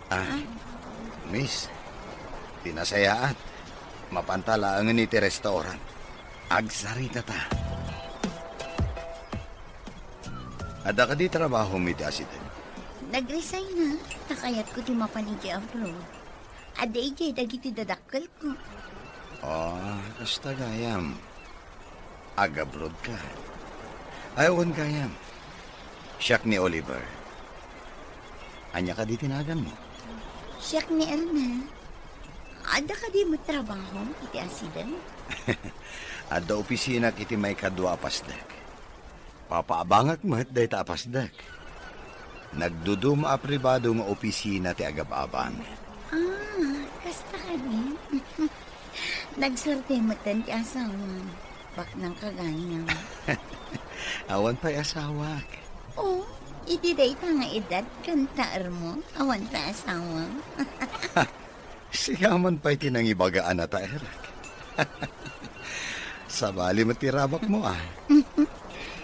Ah, ah, miss, ti nasayaat. Mapanta laengen iti restaurant. Agsaritata. Adda kadi trabahom iti asideg? Nag-resign na, ta kayatko ti mapan idiay abroad. Adda idiay dagiti dadakkelko. Ah, kasta gayam. Agabroad ka. Ay, wen gayam. Siak ni Oliver. Ania kadi ti naganmo? Siak ni Erna. Adda kadi met trabahom iti asideg? Adda opisinak iti maikadua a pasdek. Papaabangak met dayta a pasdek. Nagduduma a pribado nga opisina ti agab-abang. Ah, kasta kadi? Nagsuerte metten ti asawam. Baknang kagayam. Awan pay asawak. Oh, iti dayta nga edad ken taermo, awan pay asawam. Siyaman pay ti nangibaga a nataerak. Sabali met ti rabakmo, ah.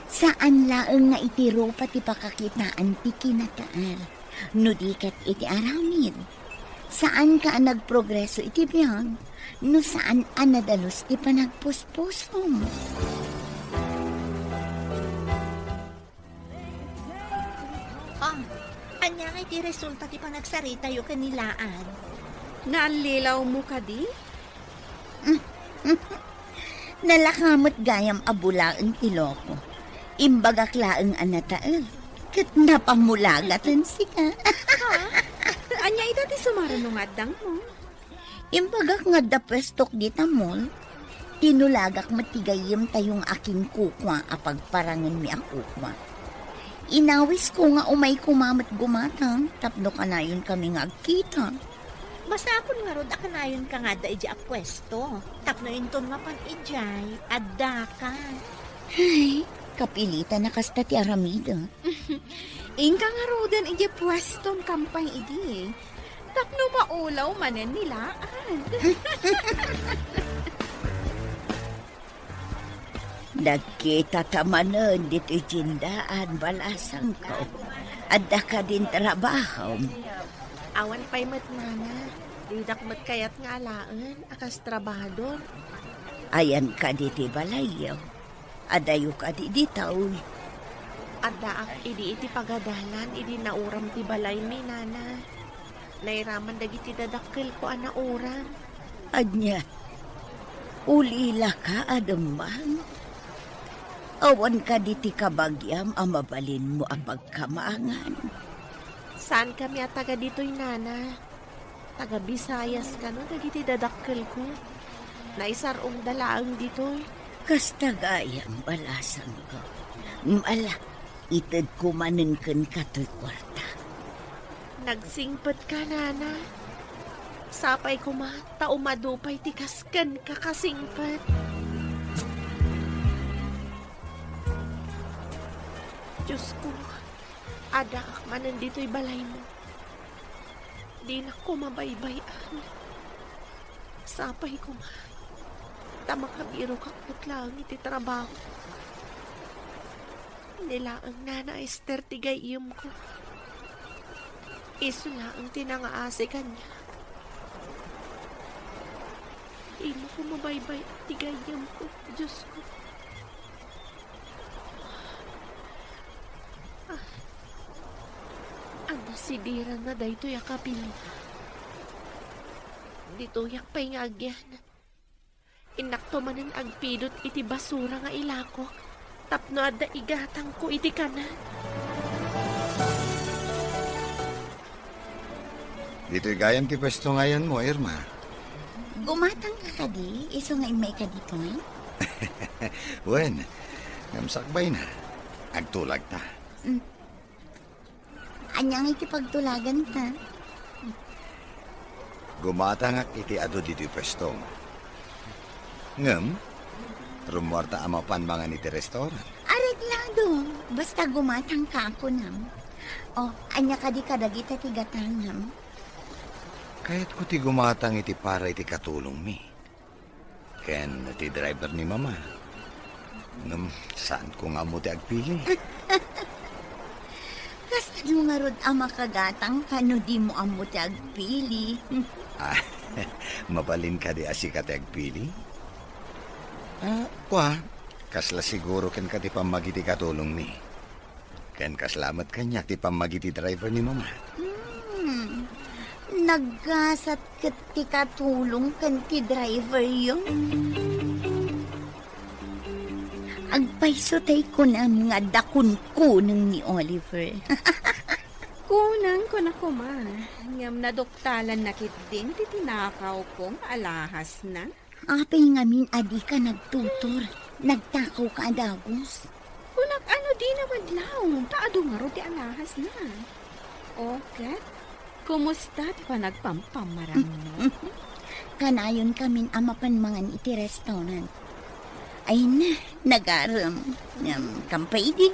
Saan laeng nga iti rupa ti pakakitaan ti kinataer, no di ket iti aramid. Saanka a nagprogreso iti biag, no saan a nadalus ti panagpuspusom. Ah, ania ngay ti resulta ti panagsaritayo ken ni Laan? Naallilawmo kadi? Nalaka met gayam a bulaen ti loko. Imbagak laeng a nataer, ket napamulagaten sika. Ha? Ania ita ti sumaruno nga addangmo? Imbagak nga adda puestok dita mall. Tinulagak met ti gayyemtayo nga akinkukua a pagparangenmi a kukua. Inawisko nga umay koma met gumatang tapno kanayonkami nga agkita. Masapul ngarud a kanayonka nga adda idiay a puesto tapno inton mapan idiay, addaka. Ay, kapilitan a kasta ti aramidek. Inka ngaruden idiay puestom kampay idi. Tapno maulaw manen ni Laan. Nagkitata manen ditoy tiendaan, balasangko. Adda kadin trabahom? Awan pay met, nana. Didak met kayat nga alaen a kas trabahador. Ayan kadi ti balayyo? Adayo kadi ditoy? Addaak idi iti pagadalan idi nauram ti balaymi, nana. Nairaman dagiti dadakkelko a nauram. Ania? Ulilaka a dumang? Awan kadi ti kabagiam a mabalinmo a pagkamangan? Saankami a taga ditoy, nana. Taga Visayas kano dagiti dadakkelko. Naisar-ongda laeng ditoy. Kasta gayam, balasangko. Ala, itedko manen kenka toy kuarta. Nagsingpetka, nana. Sapay koma ta umadu pay ti kas kenka kasingpet. Diosko, addaak manen ditoy balaymo. Dinak koma baybay-an. Sapay koma ta makabirokak met laeng iti trabaho. Ni laeng, Nana Ester, ti gayyemko. Isu laeng ti nangaasi kaniak. Dimo ko mabaybay-at ti gayyemko, Diosko. Ah, adda sidiranna daytoy a kapilya. Ditoyak pay nga agyan. Innakto manen agpidut iti basura nga ilakok tapno adda igatangko iti kanan. Ditoy gayam ti pwesto nga ayanmo, Irma. Gumatangka kadi, isu nga immayka ditoy? Wen, ngem sakbayna. Agtulagta. Mm. Ania nga iti pagtulaganta? Gumatangak iti adu ditoy pwesto. Ngem, rummuarta a mapan mangan iti restaurant. Areglado. Basta gumatangka a kunam. O, ania kadi kadagita ti gatangam? Kayatko ti gumatang iti para iti katulongmi ken ti driver ni Mama. Ngem saanko nga ammo ti agpili. Kasano ngarud a makagatangka no dimo ammo ti agpili? Ah, mabalin kadi a sika ti agpili? Ah, kua, kasla siguro kenka ti pammagiti katulongmi. Ken kasla met kaniak ti pammagiti driver ni Mama. Hmm. Naggasat ket ti katulong ken ti driveryo. Agpayso tay kunam nga adda kunkuneng ni Oliver. Kuneng, kuna koma, ngem naduktalanna ketdin ti tinakawko nga alahasna. Apay ngamin a dika nagtutor? Nagtakawka a dagus? Kunak, ano, dina madlaw, ta adu ngarud ti alahasna. O, ket, kumusta ti panagpampamarangmo? Kanayon kamin a mapan mangan iti restaurant. Ay na, nagarem. Ngem, kampay di,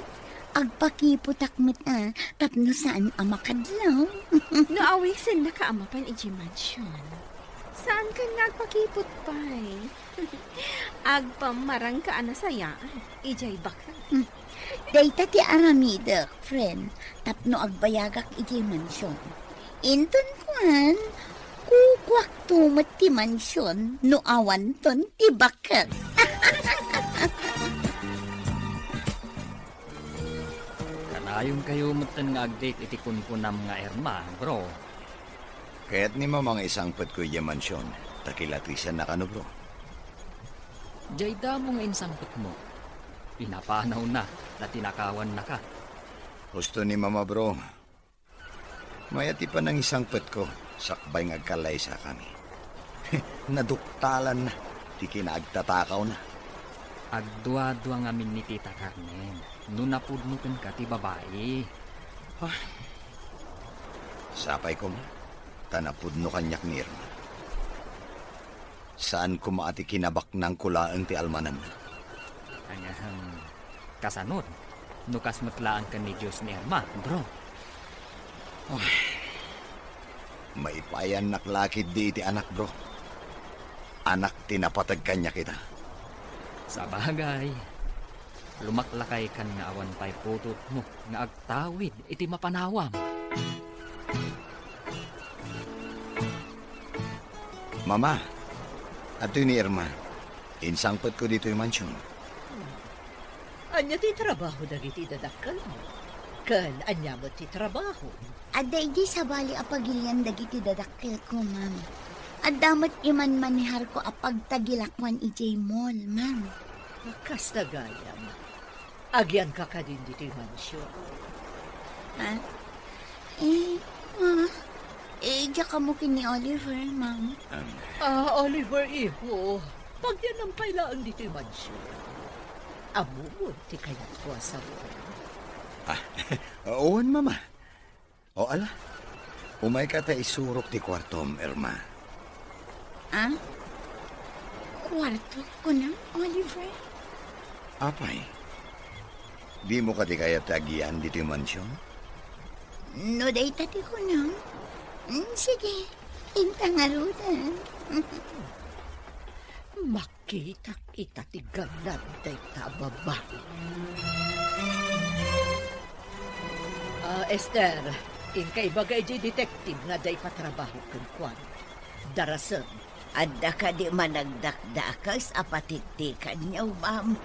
agpakiputak met a, tapno saan a makadlaw. No awisennaka a mapan idiay mansion, saankan nga agpakiput pay. Agpammarangka a nasayaat idiay baket. Hmm. Dayta ti aramidek, friend, tapno agbayagak idiay mansion. Inton kuan, kukuakto met ti mansion no awanton ti baket. Kanayonkayo metten nga agdate iti kunkunam nga Irma, bro. Kayat ni Mama nga isangpetko idiay mansion, ta kilatisannaka no, bro. Diay damo nga insangpetmo, pinapanawna ta tinakawannaka. Husto ni Mama, bro. Mayat ti panangisangpetko, sakbay nga agkallaysakami. Naduktalanna ti kinaagtatakawna. Agduadua ngamin ni Tita Carmen no napudno kenka ti babai. Ah. Sapay koma, ta napudno kaniak ni Irma. Saan koma a ti kinabaknangko laeng ti almananna. Ahem. Kasanod, no kas met laeng ken ni Dios ni Irma, bro? Ah. Maipayannak la ketdi iti anak, bro. Anak ti napateg kaniak ita. Sabagay, lumaklakaykan nga awan pay putotmo nga agtawid iti mapanawam. Mama, adtoy ni Irma. Insangpetko ditoy mansion. Ania ti trabaho dagiti dadakkelmo? Ken ania met ti trabaho? Adda idiay sabali a pagilian dagiti dadakkelko, ma'am. Adda met imanmaneharko a pagtagilakoan idiay mall, ma'am. Kasta gayam. Agyanka kadin ditoy mansion? Ha? Eh, ah, eh, diak ammo ken ni Oliver, ma'am. Am. Ah, Oliver, iho, pagyanam pay laeng ditoy mansion. Ammom ti kayatko a sawen. Ah, wen, Mama. O, ala. Umayka ta isurok ti kuartom, Irma. Ah? Kuarto, kunam, Oliver? Apay, dimo kadi kayat ti agyan ditoy mansion? No dayta ti kunam, mm, sige, inta ngaruden. Mak- Kitak ita ti ganad dayta a babai. Ah, Esther, Inka ibaga idiay detective nga adda ipatrabaho kenkuana. Darasem. Adda kadi managdakdakes a patiktikanyo, ma'am?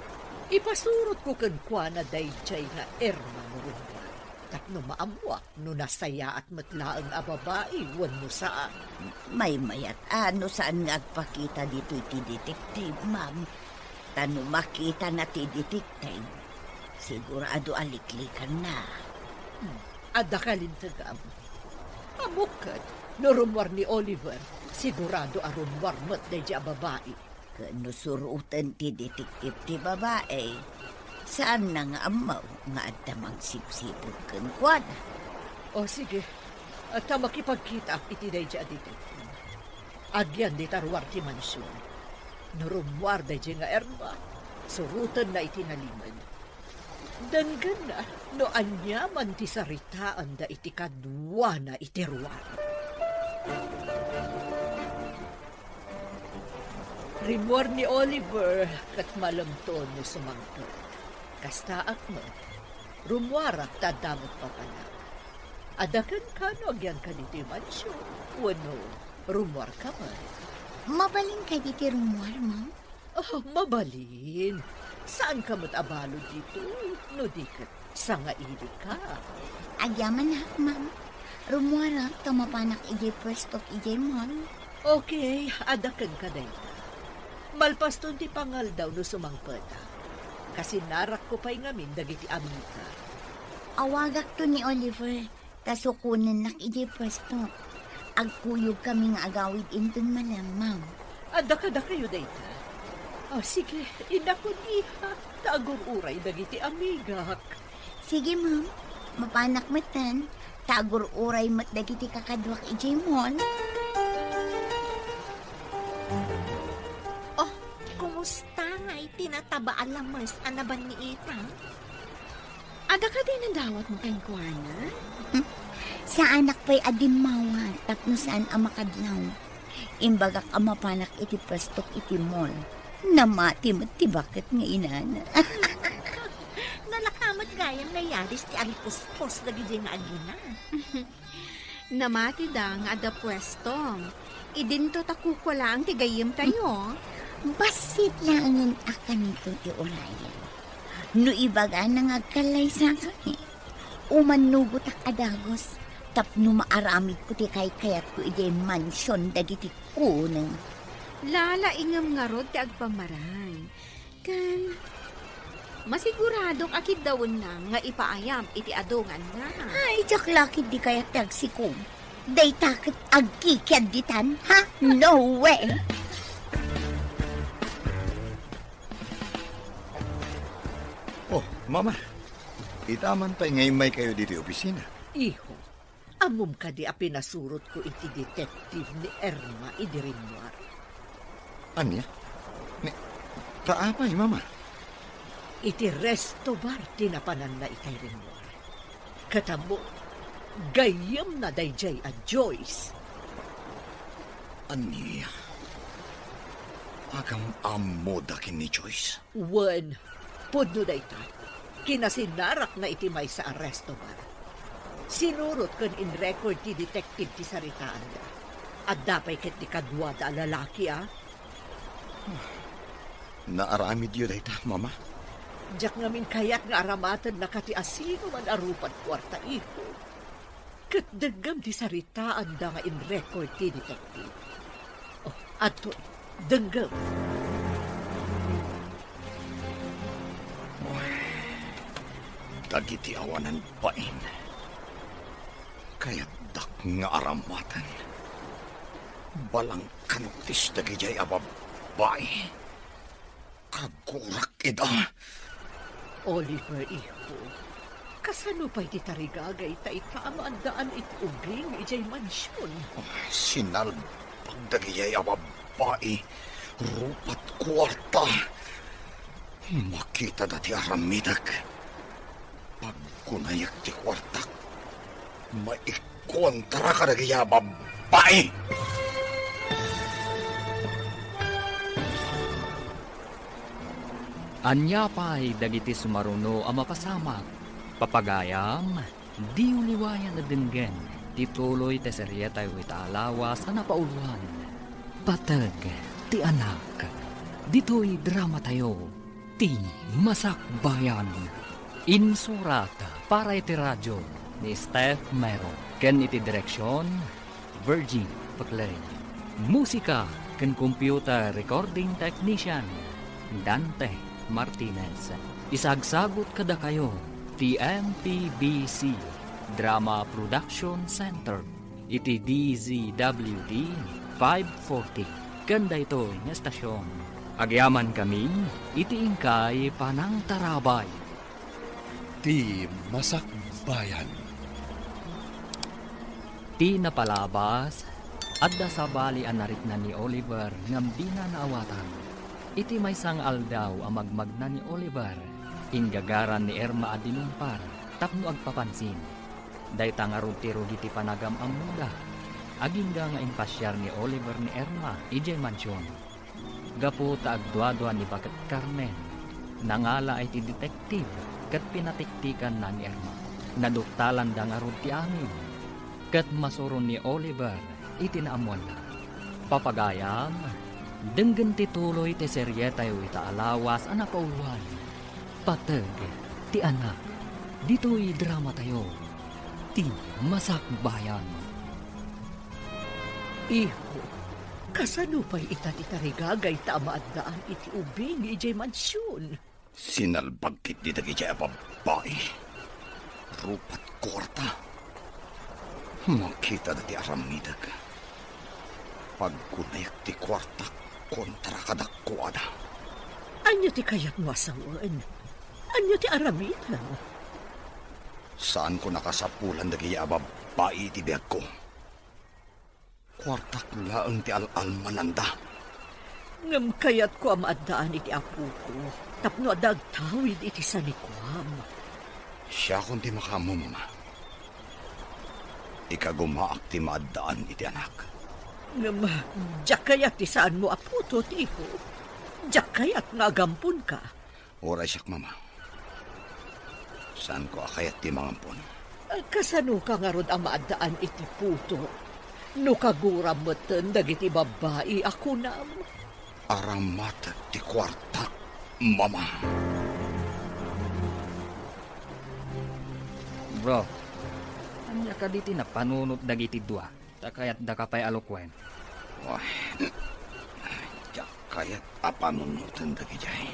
Ipasurotko kenkuana daydiay nga Irma no rummuar, tapno maammuak no nasayaat met laeng a babai wenno saan. Maymayat a no saan nga agpakita ditoy ti detective, ma'am. Ta no makitana ti detective, sigurado a liklikanna. Hmm, adda kalintegam. Ammok ket, no rummuar ni Oliver, sigurado a rummuar met daydiay a babai. Ken no suroten ti detective ti babai, saanna nga ammo nga adda mangsipsipud kenkuana. O, sige. Ta makipagkitaak iti daydiay a detective. Agyan dita ruar ti mansion. No rummuar daydiay nga Irma, surotenna iti nalimed. Denggenna no aniaman ti saritaanda iti kaduana iti ruar. Rimmuar ni Oliver ket malemto no sumangpet. Kastaak met, rummuarak ta adda met papanak. Adda kenka no agyanka ditoy mansion wenno rummuarka met? Mabalin kadi ti rummuar, ma'am? Oh, mabalin. Saanka met a balud ditoy, no di ket sangailika. Agyamanak, ma'am. Rummuarak ta mapanak idiay puestok idiay mall. Okay, adda kenka dayta. Malpaston ti pangaldaw no sumangpetak. Kasinarakko pay ngamin dagiti amigak. Awagakto ni Oliver. Ta sukonennak idiay puesto. Agkuyogkami nga agawid inton malem, ma'am. Adda kadakayo dayta? Ah, sige, innak, iha, ta agur-uray dagiti amigak. Sige, ma'am. Mapanak metten, ta agur-uray met dagiti kakaduak idiay mall. Oh, kumusta nga iti nataba a lames a nabanniitan? Adda kadi nadawatmo kenkuana? Hmm? Saanak pay a dimmawa tapno saan a makadlaw. Imbagak a mapanak iti puestok iti mall. Namati met ti baket nga inana. Nalaka met gayam nga yadis ti alipuspos dagiti nga agina. Namatida nga adda puestom. Idinto ta kukua laeng ti gayyemtayo. Bassit laengen a kanito ti urayen. No ibagana nga agkallaysakami, umannugotak a dagus tapno maaramidko ti kaykayatko idiay mansion dagiti kuneng. Lalaingem ngarud ti agpamarang. Ken, masiguradok a kiddawenna nga ipaayam iti adu nga annak. Ay, diak la ketdi kayat ti agsikom. Dayta ket agkikiadditan, ha? No way! Oh, Mama, ita man pay nga immaykayo ditoy opisina. Iho, ammom kadi a pinasurotko iti detective ni Irma idi rimmuar? Ania? Ni, ta apay, Mama? Iti resto bar ti napananna itay rimmuar. Ket ammo, gayyemna daydiay a Joyce. Ania? Agam-ammoda ken ni Joyce? Wen, pudno dayta, kinasinarakna iti maysa a resto bar. Sinurot ken in-record ti detective ti saritaanda. Adda pay ket ti kaduada a lalaki, a? Naaramidyo dayta, Mama? Diak ngamin kayat nga aramatennaka ti asinoman a rupat kuarta, iho. Ket denggem ti saritaanda nga in-record ti detective. Oh, adtoy, denggem. Dagiti awanan bain, kayatdak nga aramaten. Balangkantis dagidiay a babbai. Kagurak ida. Oliver, iho, kasano pay ti tarigagay ta ita a maaddaan iti ubing idiay mansion? Sinalbag dagidiay a babbai, rupat kuarta. Makitada ti aramidek. Pagkunayak ti kuartak. Maik- kontra kadagiti a babbai. Ania pay dagiti sumaruno a mapasamak, papagayam? Diyo liwayan a denggen ti tuloy ti serietayo ita a lawas a napauluan, Pateg ti Anak. Ditoy dramatayo, ti Masakbayan. Insurat para iti radio ni Steph Mero ken iti direksion, Virgin Paclay. Musika ken computer recording technician, Dante Martinez. Isagsagut kadakayo ti M P B C Drama Production Center iti D Z W D five forty ken daytoy nga estasion. Agyamankami iti inkay panangtarabay. Ti Masakbayan. Ti napalabas, adda sabali a narikna ni Oliver ngem dina naawatan. Iti maysa nga aldaw a magmagna ni Oliver, inggagaran ni Irma a dinumpar tapno agpapansin. Dayta ngarud ti rugi ti panagam-ammoda. Agingga nga impasiar ni Oliver ni Irma idiay mansion. Gapu ta agduadua ni Baket Carmen, nangala iti detective ket pinatiktikanna ni Irma. Naduktalanda ngarud ti amin, ket masuron ni Oliver iti naammoanna. Papagayam, denggen ti tuloy ti serietayo ita a lawas a napauluan, Pateg ti Anak. Ditoy dramatayo, ti Masakbayan. Iho, kasano pay ita ti tarigagayta a maaddaan iti ubing idiay mansion? Sinalbag ketdi dagidiay a babbai. Rupa ti kuarta. Makitada ti aramidek. Pagkunayak ti kuartak kontra kadakuada. Ania ti kayatmo a sawen? Ania ti aramidem? Saanko nakasapulan dagidiay a babbai iti biagko. Kuartak laeng ti al-almananda. Ngem kayatko a maaddaan iti apoko tapno adda agtawid iti sanikuam. Siakon ti makaammo, Mama. Ikagumaak ti maaddaan iti anak. Ngem diak kayat ti saanmo a putot, iho. Diak kayat nga agamponka. Uray siak, Mama. Saanko a kayat ti mangampon. Kasanoka ngarud a maaddaan iti putot no kaguram metten dagiti babbai a kunam? Aramatek ti kuartak, Mama. Bro, ania kadi ti napanunot dagiti dua? Ta kayatdaka pay a lukuen. Wah, diak kayat a panunoten dagidiay.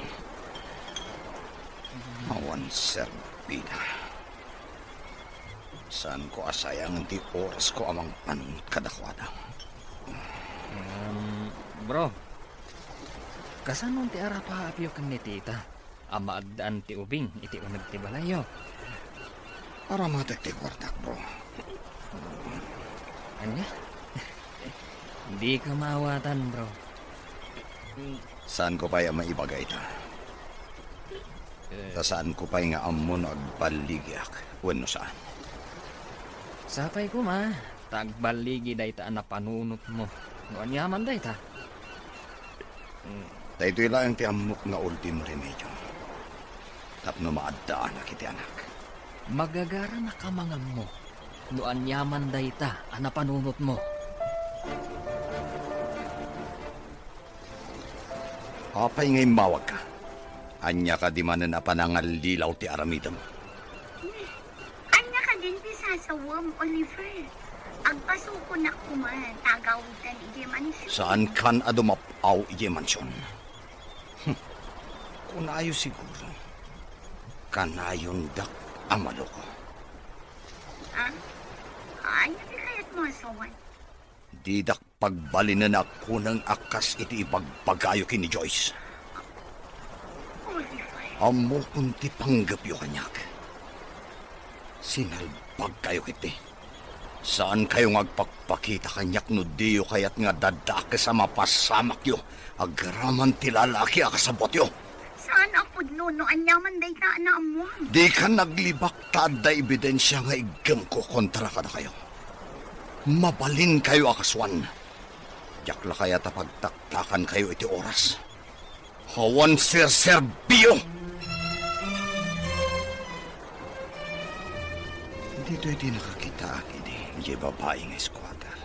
Awan serbida. Saanko a sayangen ti orasko a mangpanunot kadakuada. Em, bro, kasano ti arapaapyo ken ni tita a maaddaan ti ubing iti uneg ti balayyo? Aramatek ti kuartak, bro. Ania? Dika maawatan, bro. Saanko pay a maibaga ita. Eh. Ta saanko pay nga ammo no agballigiak wenno saan. Sapay koma, ta agballigi dayta a napanunotmo. No aniaman dayta? Mm. Daytoy laeng ti ammok nga ultimo remedio tapno maaddaanak iti anak. Magagaranaka mangammo no aniaman dayta a napanunotmo. Apay nga immawagka? Ania kadi manen a panangallilaw ti aramidem? Ania kadin ti sasawem, Oliver? Agpasukonak koma ta agawidtan idiay mansion. Saankan a dumap-aw idiay mansion? Hmm. Kunayo siguro, kanayondak a maloko. Ah? Ania ti kayatmo a sawen? Didak pagbalinen a kuneng a kas iti ibagbagayo ken ni Joyce. Oliver. Ammokon ti panggepyo kaniak. Sinalbagkayo ketdi. Saankayo nga agpakpakita kaniak no diyo kayat nga dadakes a mapasamakyo agraman ti lalaki a kasabbuatyo. Saan a pudno no aniaman dayta a naammoam. Dika naglibak ta adda ebidensia nga iggemko kontra kadakayo. Mabalinkayo a kasuan. Diak la kayat a pagtaktakankayo iti oras. Awan serserbio! Ditoy ti nakakitaak idi, idiay babai nga squatter.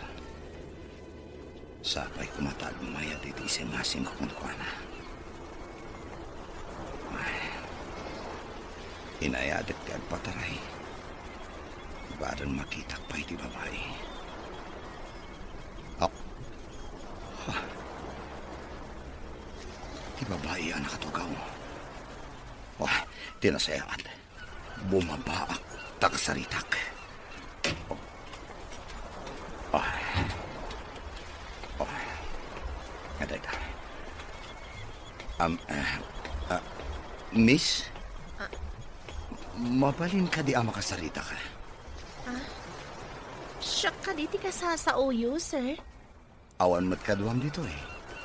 Sapay koma ta agmayat iti isingasingko kenkuana. Ay, inayadek ti agpataray. Bareng makitak pay ti babai. Ak-, ha. Ti babai a nakatugaw. Wah, ti nasayaat. Bumabaak ta kasaritak. Oh. Oh. Adda ita. Am, ah, ah, miss? Ah. Mabalin kadi a makasaritak? Ah? Siak kadi ti kasasaoyo, sir? Awan met kaduam ditoy,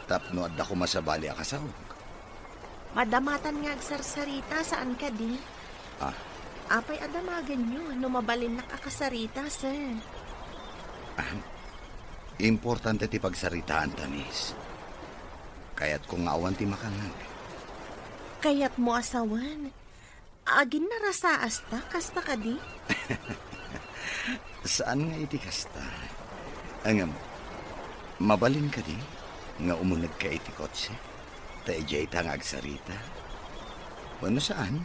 tapno adda koma sabali a kasaok. Madamatan nga agsarsarita, saan kadi? Ah. Apay a damagenyo no mabalinnak a kasarita, sir? Ah, importante ti pagsaritaanta, miss. Kayatko nga awan ti makangngeg. Kayatmo a sawen? Aginnarasaasta, kasta kadi? Saan nga iti kasta. Ngem, mabalin kadi nga umunegka iti kotse? Ta idiayta nga agsarita. Wenno saan,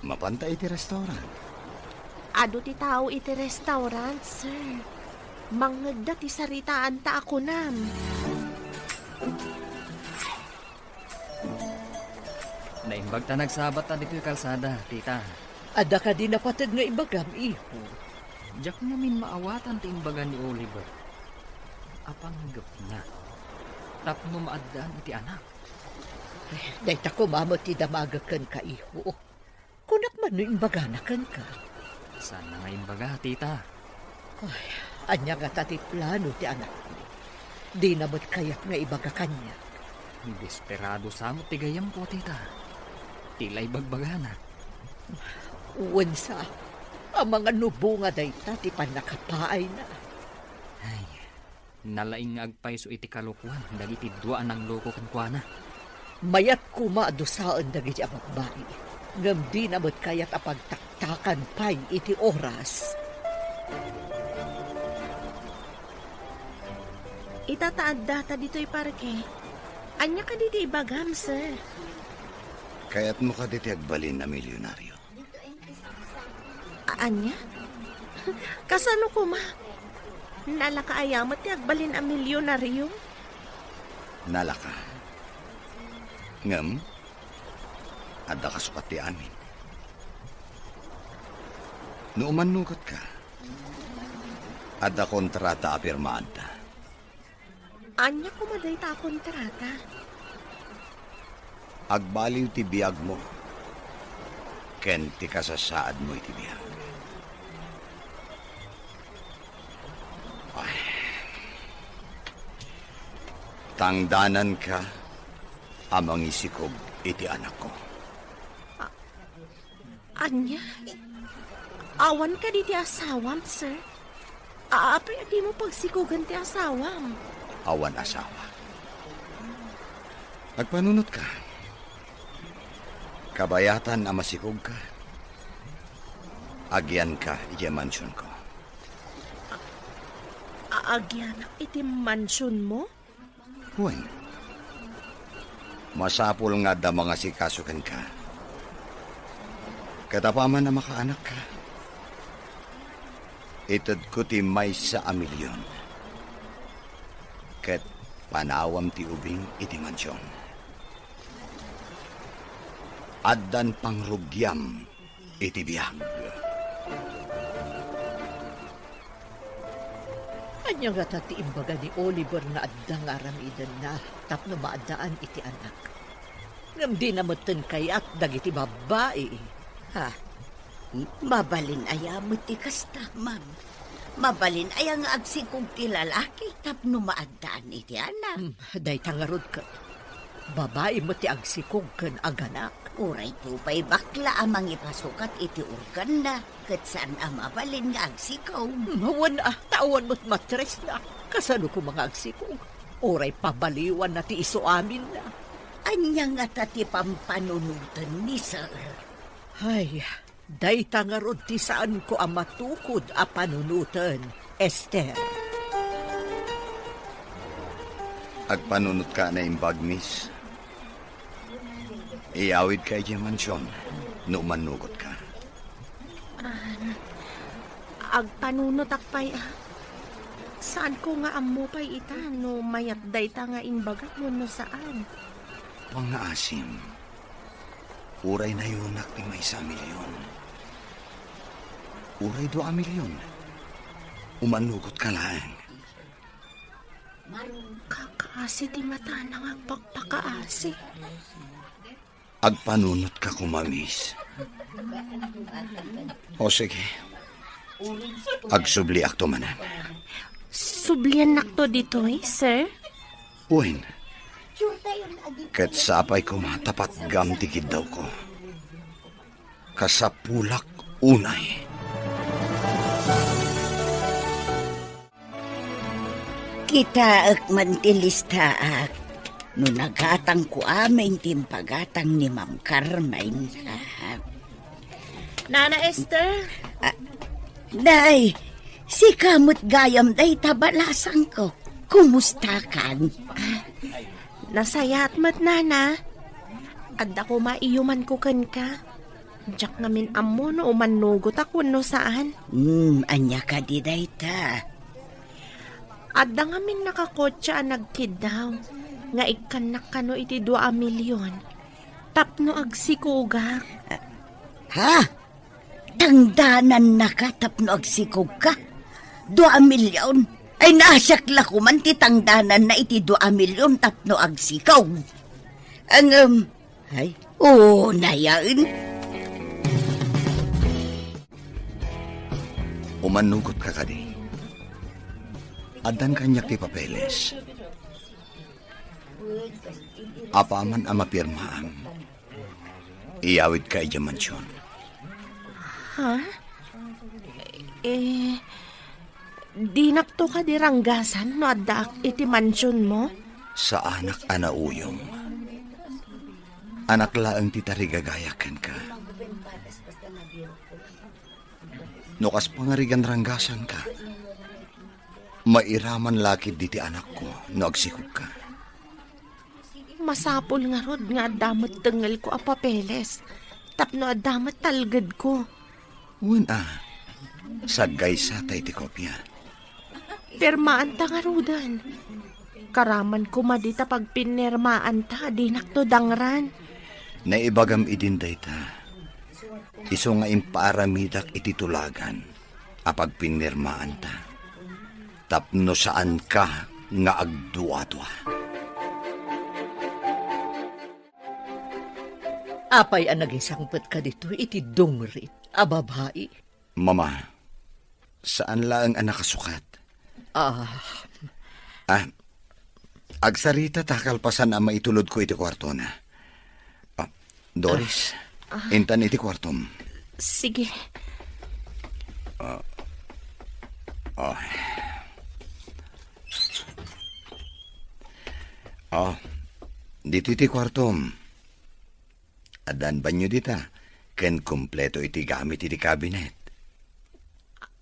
mapanta iti restaurant. Adu ti tao iti restaurant, sir. Mangngegda ti saritaanta a kunam. Naimbag ta nagsabatta ditoy kalsada, tita. Adda kadi napateg nga ibagam, iho? Diak ngamin maawatan ti imbaga ni Oliver a panggepna tapno maaddaan iti anak. Ay, dayta koma met ti damagek kenka, iho. Kunak man no imbagana kenka. Saanna nga imbaga, tita? Ay, ania ngata ti plano ti anakko? Dina met kayat nga ibaga kaniak. Desperado sa met ti gayyemko, tita. Ti la ibagbagana. Wen sa, amangan no bunga dayta ti pannakapaayna. Ay, nalaing nga agpayso iti kalokuan dagiti dua a nangloko kenkuana. Mayat koma a dusaen dagiti a babbai, ngem dina met kayat a pagtaktakan pay iti oras. Ita ta addata ditoy parke. Ania kadi ti ibagam, sir? Kayatmo kadi ti agbalin a milyonaryo? A-, ania? Kasano koma? Nalaka aya met ti agbalin a milyonaryo? Nalaka. Ngem, adda kasukat ti amin. No umannugetka, adda kontrata a pirmaanta. Ania koma dayta a kontrata? Agbaliw ti biagmo ken ti kasasaadmo iti biag. Ay. Tangdananka a mangisikog iti anakko. Ania? Awan kadi ti asawam, sir? A-, apay a dimo pagsikogen ti asawam? Awan asawa. Agpanunotka. Kabayatan a masikogka. Agianka idiay mansionko. A-, a-, agianak iti mansionmo? Wen, masapul nga adda mangasikaso kenka. Ket apaman a makaanakka, itedko ti maysa a milion. Ket panawam ti ubing iti mansion. Addan pangrugiam iti biag. Ania ngata ti imbaga ni Oliver nga adda nga aramidenna tapno maaddaan iti anak? Ngem dina metten kayat dagiti babbai. Ha? Mabalin aya met ti kasta, ma'am? Mabalin aya nga agsikog ti lalaki tapno maaddaan iti anak? Hmm, dayta ngarud ket babai met ti agsikog ken aganak. Uray to pay bakla a mangipasukat iti organna, ket saan a mabalin nga agsikog. Hmm, wen a, ta awan met matresna. Kasano koma nga agsikog? Uray pabaliwanna ti isu aminna. Ania ngata ti pampanunoten ni Sir? Ay, Dayta ngarud ti saanko a matukod a panunoten, Esther. Agpanunotka a naimbag, miss. Iyawidka idiay mansion no umannugotka. Ah, agpanunotak pay, ah. Saanko nga ammo pay ita no mayat dayta nga imbagak wenno saan. Pangngaasim, uray nayonak ti maysa a milyon, uray dua a milyon, umannugotka laeng. Kakaasi ti matana nga agpakpakaasi. Agpanunotka koma, miss. O sige. Agsubliakto manen. Subliannakto ditoy, sir? Wen. Ket sapay koma ta patgam ti kiddawko. Kasapulak unay. Kitaek man ti listaak no nagatangko amin ti impagatang ni Ma'am Carmen. Ah. Nana Esther? Ah, Nay, sika met gayam dayta balasangko. Kumustakan? Ah, nasayaat met, Nana. Adda koma iyumanko kenka. Diak ngamin ammo no umannugotak wenno saan. Hmm, ania kadi dayta? Adda ngamin nakakotse a nagkiddaw nga ikkannak kano iti dua a milyon tapno agsikogak. Ha? Tangdanannaka tapno agsikogka? Dua a milyon? Ay, naasiak la koman ti tangdananna iti dua a milyon tapno agsikog. Ngem, ay, unayen. Umannugotka kadi? Addan kaniak ti papeles. Apaman a mapirmaam, iyawidka idiay mansion. Ha? Eh, dinakto kadi ranggasan no addaak iti mansionmo? Saanak a nauyong. Anak laeng ti tarigagayak kenka. No kas pangarigan ranggasanka, mairaman la ketdi ti anakko no agsikogka. Masapul ngarud nga adda met tengngelko a papeles tapno adda met talgedko. Wen a, saggaysata iti kopia. Pirmaanta ngaruden. Karaman koma dita pagpinirmaanta, dinakto dangran. Naibagam idin dayta. Isu nga impaaramidak iti tulagan a pagpinirmaanta tapno saanka nga agduadua. Apay a nagisangpetka ditoy iti dungrit a babai? Mama, saan laeng a nakasukat. Ah. Ah, agsarita ta kalpasan a maitulodko iti kuartona. Ah, Doris, ah, ah, intan iti kuartom. Sige. Ah, ah. Ah, ditoy ti kuartom. Addan banyo dita, ken kompleto iti gamit iti kabinet.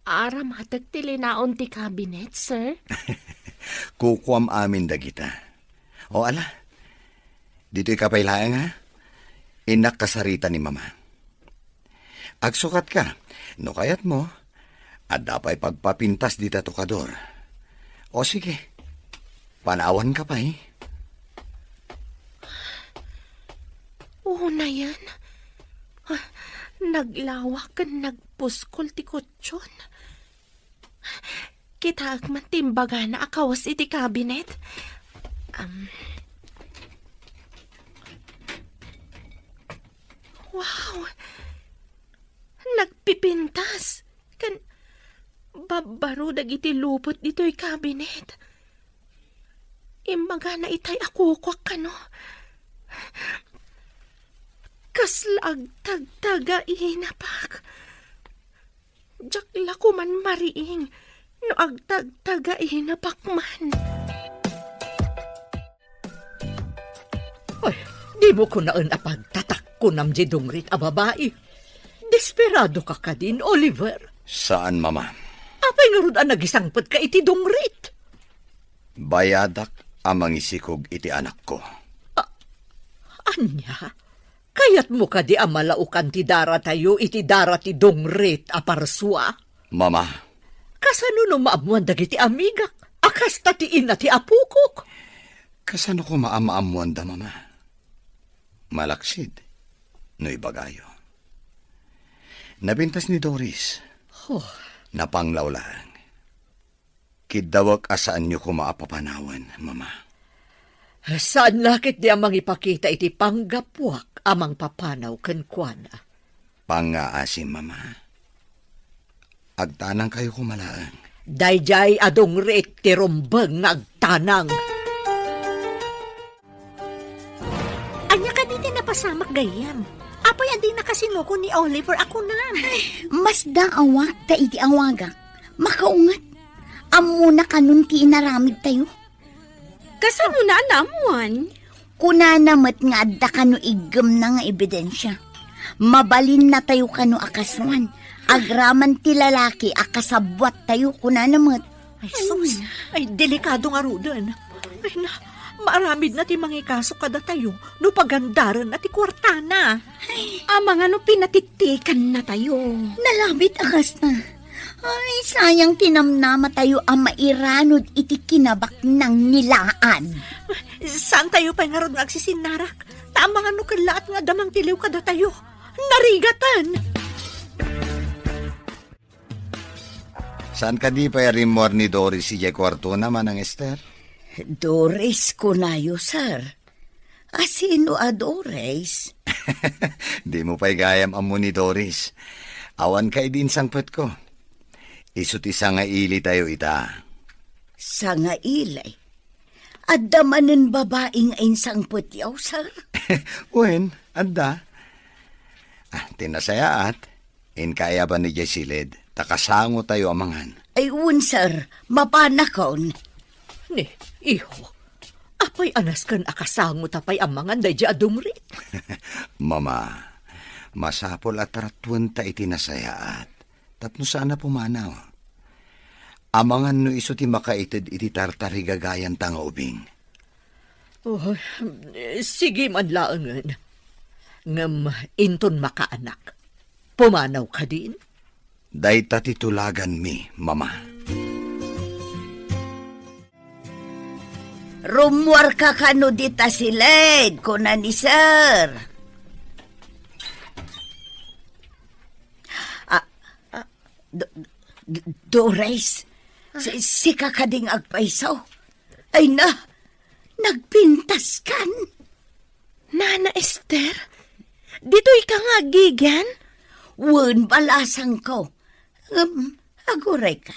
Aramatek ti linaon ti kabinet, sir? Kukuam amin dagita. O ala, ditoy ka pay laeng, ha? Innak kasarita ni Mama. Agsukatka, no kayatmo, adda pay pagpapintas dita tokador. O sige, panawanka pay. Unayen, ah, naglawa ken nagpuskol ti kutson. Kitaek man ti imbagana a kawes iti kabinet. Am. Wow! Nagpipintas ken babbaro dagiti lupot ditoy kabinet. Imbagana itay a kukuak kano. Kasla agtagtaga inapak. Diak la koman mariing no agtagtagainapak man. Ay, dimo kunaen a pagtatakkonam diay dungrit a babai. Di Esperadoka kadin, Oliver? Saan, Mama. Apay ngarud a nagisangpetka iti dungrit? Bayadak a mangisikog iti anakko. A-, ania? Kayatmo kadi a malaokan ti daratayo iti dara ti dungrit a parsua? Mama. Kasano no maammuan dagiti amigak a kasta ti ina ti apokok? Kasano koma a maammuanda, Mama? Malaksid, no ibagayo. Napintas ni Doris. Oh. Napanglaw laeng. Kiddawek a saanyo koma a papanawen, Mama. Saan la ketdi a mangipakita iti panggapuak a mangpapanaw kenkuana. Pangngaasim, Mama. Agtanangkayo koma laeng. Daydiay a dungrit ti rumbeng nga agtanang. Ania kadi ti napasamak gayyem? Apay a dinaka sinuko ni Oliver a kunam? Masdaawak ta iti awagak. Makaunget. Ammona kanon ti inaramidtayo. Kasano na a naammuan? Kunana met nga adda kano iggemna nga ebidensia. Mabalinna tayo kano a kasuan. Agraman ti lalaki a kasabbuat tayo, kunana met. Ay, sus. Ay, delikado ngaruden. Ay, na, maaramidna ti mangikaso kadatayo no pagandarenna ti kuartana. Amangan no pinatiktikanna tayo. Nalabit a kasta. Ay, sayang ti namnama tayo a mairanod iti kinabaknang nilaan. Saan tayo pay ngarud nga agsisinarak? Ta amangan no kellaat nga adda mangtiliw kadatayo. Narigaten! Saan kadi pay a rimmuar ni Doris idiay kuartona, Manang Ester? Doris kunayo, sir. A sino a Doris? Dimo pay gayam ammo ni Doris. Awan ka idi insangpetko. Isu ti sangailitayo ita. Sangaili? Adda manen babai nga insangpetyo, sir? Wen, adda. Ah, ti nasayaat, inka aya ban idiay siled, ta kasangotayo a mangan. Ay, wen, sir. Mapanakon. Ni, iho, apay a nasken a kasangota pay a mangan daydiay a dungrit? Mama, masapul a taratuenta iti nasayaat. Tapno saan a pumanaw. Amangan no isu ti makaited iti tartarigagayanta nga ubing. Oh, sige man laengen. Ngem inton makaanak, pumanaw kadin? Dayta ti tulaganmi, Mama. Rummuarka kano dita siled, kuna ni Sir. Ah, ah, Do-, Do-, Doris, si-, sika kading agpayso? Ay na, nagpintaskan? Nana Ester, ditoy ka nga agigan? Wen, balasangko. Ngem, agurayka.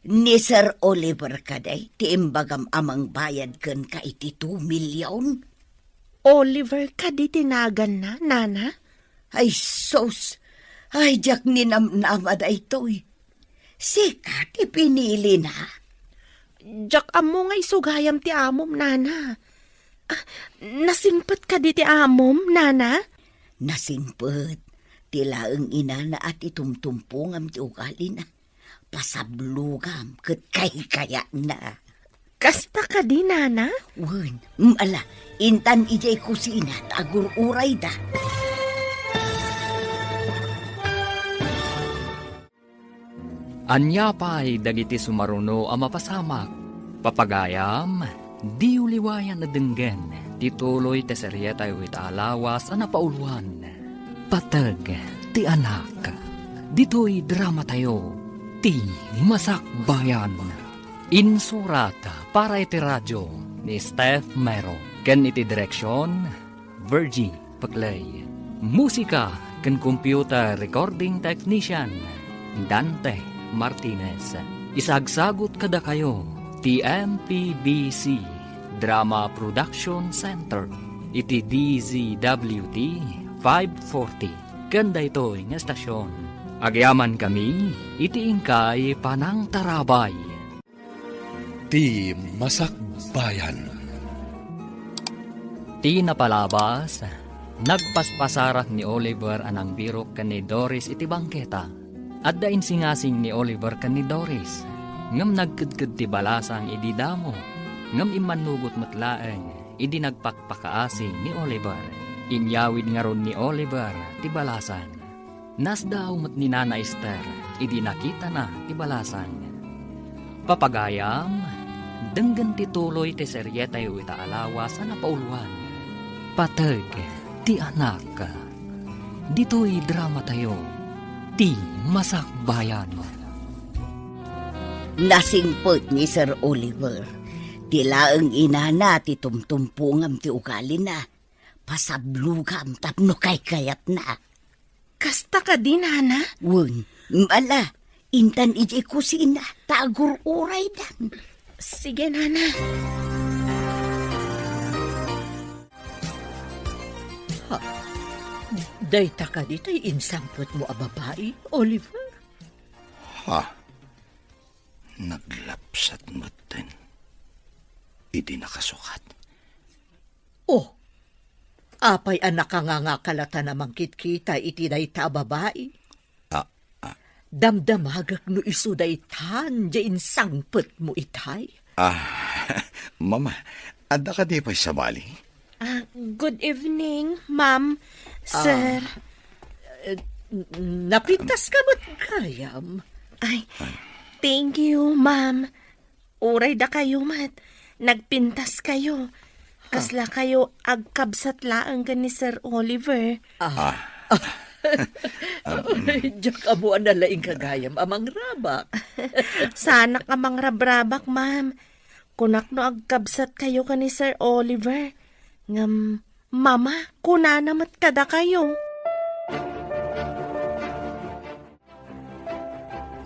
Ni Sir Oliver kadi ti imbagam a mangbayad kenka iti two million? Oliver kadi ti naganna, Nana? Ay sus! Ay, diak ninamnama daytoy. Sika ti pinilina? Diak ammo nga isu gayam ti amom, Nana. Ah, nasingpet kadi ti amom, Nana? Nasingpet. Ti laeng inana a ti tumtumpongam ti ugalina. Pasablogam ket kaykayatna. Kasta kadi, Nana? Wen, mm, ala, intan idiay kusina ta agur-urayda. Ania pay dagiti sumaruno a mapasamak? Papagayam, diyo liwayan a denggen ti tuloy ti serietayo ita a lawas a napauloan, Pateg ti Anak. Ditoy dramatayo, Ti Masakbayan. Insurat para iti radio ni Steph Mero ken iti direksion, Virgie Peclay. Musika ken computer recording technician, Dante Martinez. Isagsagut kadakayo ti M P B C Drama Production Center iti D Z W T five forty ken daytoy nga estasion. Agyamankami iti inkay panangtarabay. Ti Masakbayan. Ti napalabas, Nagpaspasarak ni Oliver a nangbirok ken ni Doris iti bangketa. Adda insingasing ni Oliver ken ni Doris, ngem nagkedked ti balasang idi damo, ngem immannugot met laeng idi nagpakpakaasi ni Oliver. Inyawid ngarud ni Oliver ti balasang. Nasdaaw met ni Nana Ester idi nakitana ti balasang. Papagayam, denggen ti tuloy ti serietayo ita a lawas a napauluan. Pateg ti Anak. Ditoy dramatayo, ti Masakbayan. Nasingpet ni Sir Oliver. Ti laeng inana ti tumtumpongam ti ugalina. Pasablugam tapno kaykayatna. Kasta kadi, Nana? Wen, ala, intan idiay kusina, ta agur-uraydan. Sige, Nana. Ha? Dayta kadi tay insangpetmo a babai, Oliver? Ha? Naglapsat metten idi nakasukat. Oh, apay a nakangangaka latta a mangkitkita iti dayta a babai? Ah, ah. Damdamagak no isu daytan diay insangpetmo itay. Ah, Mama, adda kadi pay sabali? Ah, good evening, ma'am, sir. Ah, eh, n-, napintas ka met gayam. Ay, thank you, ma'am. Uray dakayo met, nagpintas kayo. Kasla kayo agkabsat laeng ken ni Sir Oliver. Ah. Ah. Ay, diak ammo a nalaing ka gayam a mangrabak. Saanak a mangrabrabak, ma'am. Kunak no agkabsat kayo ken ni Sir Oliver. Ngem, Mama, kunana met kadakayo.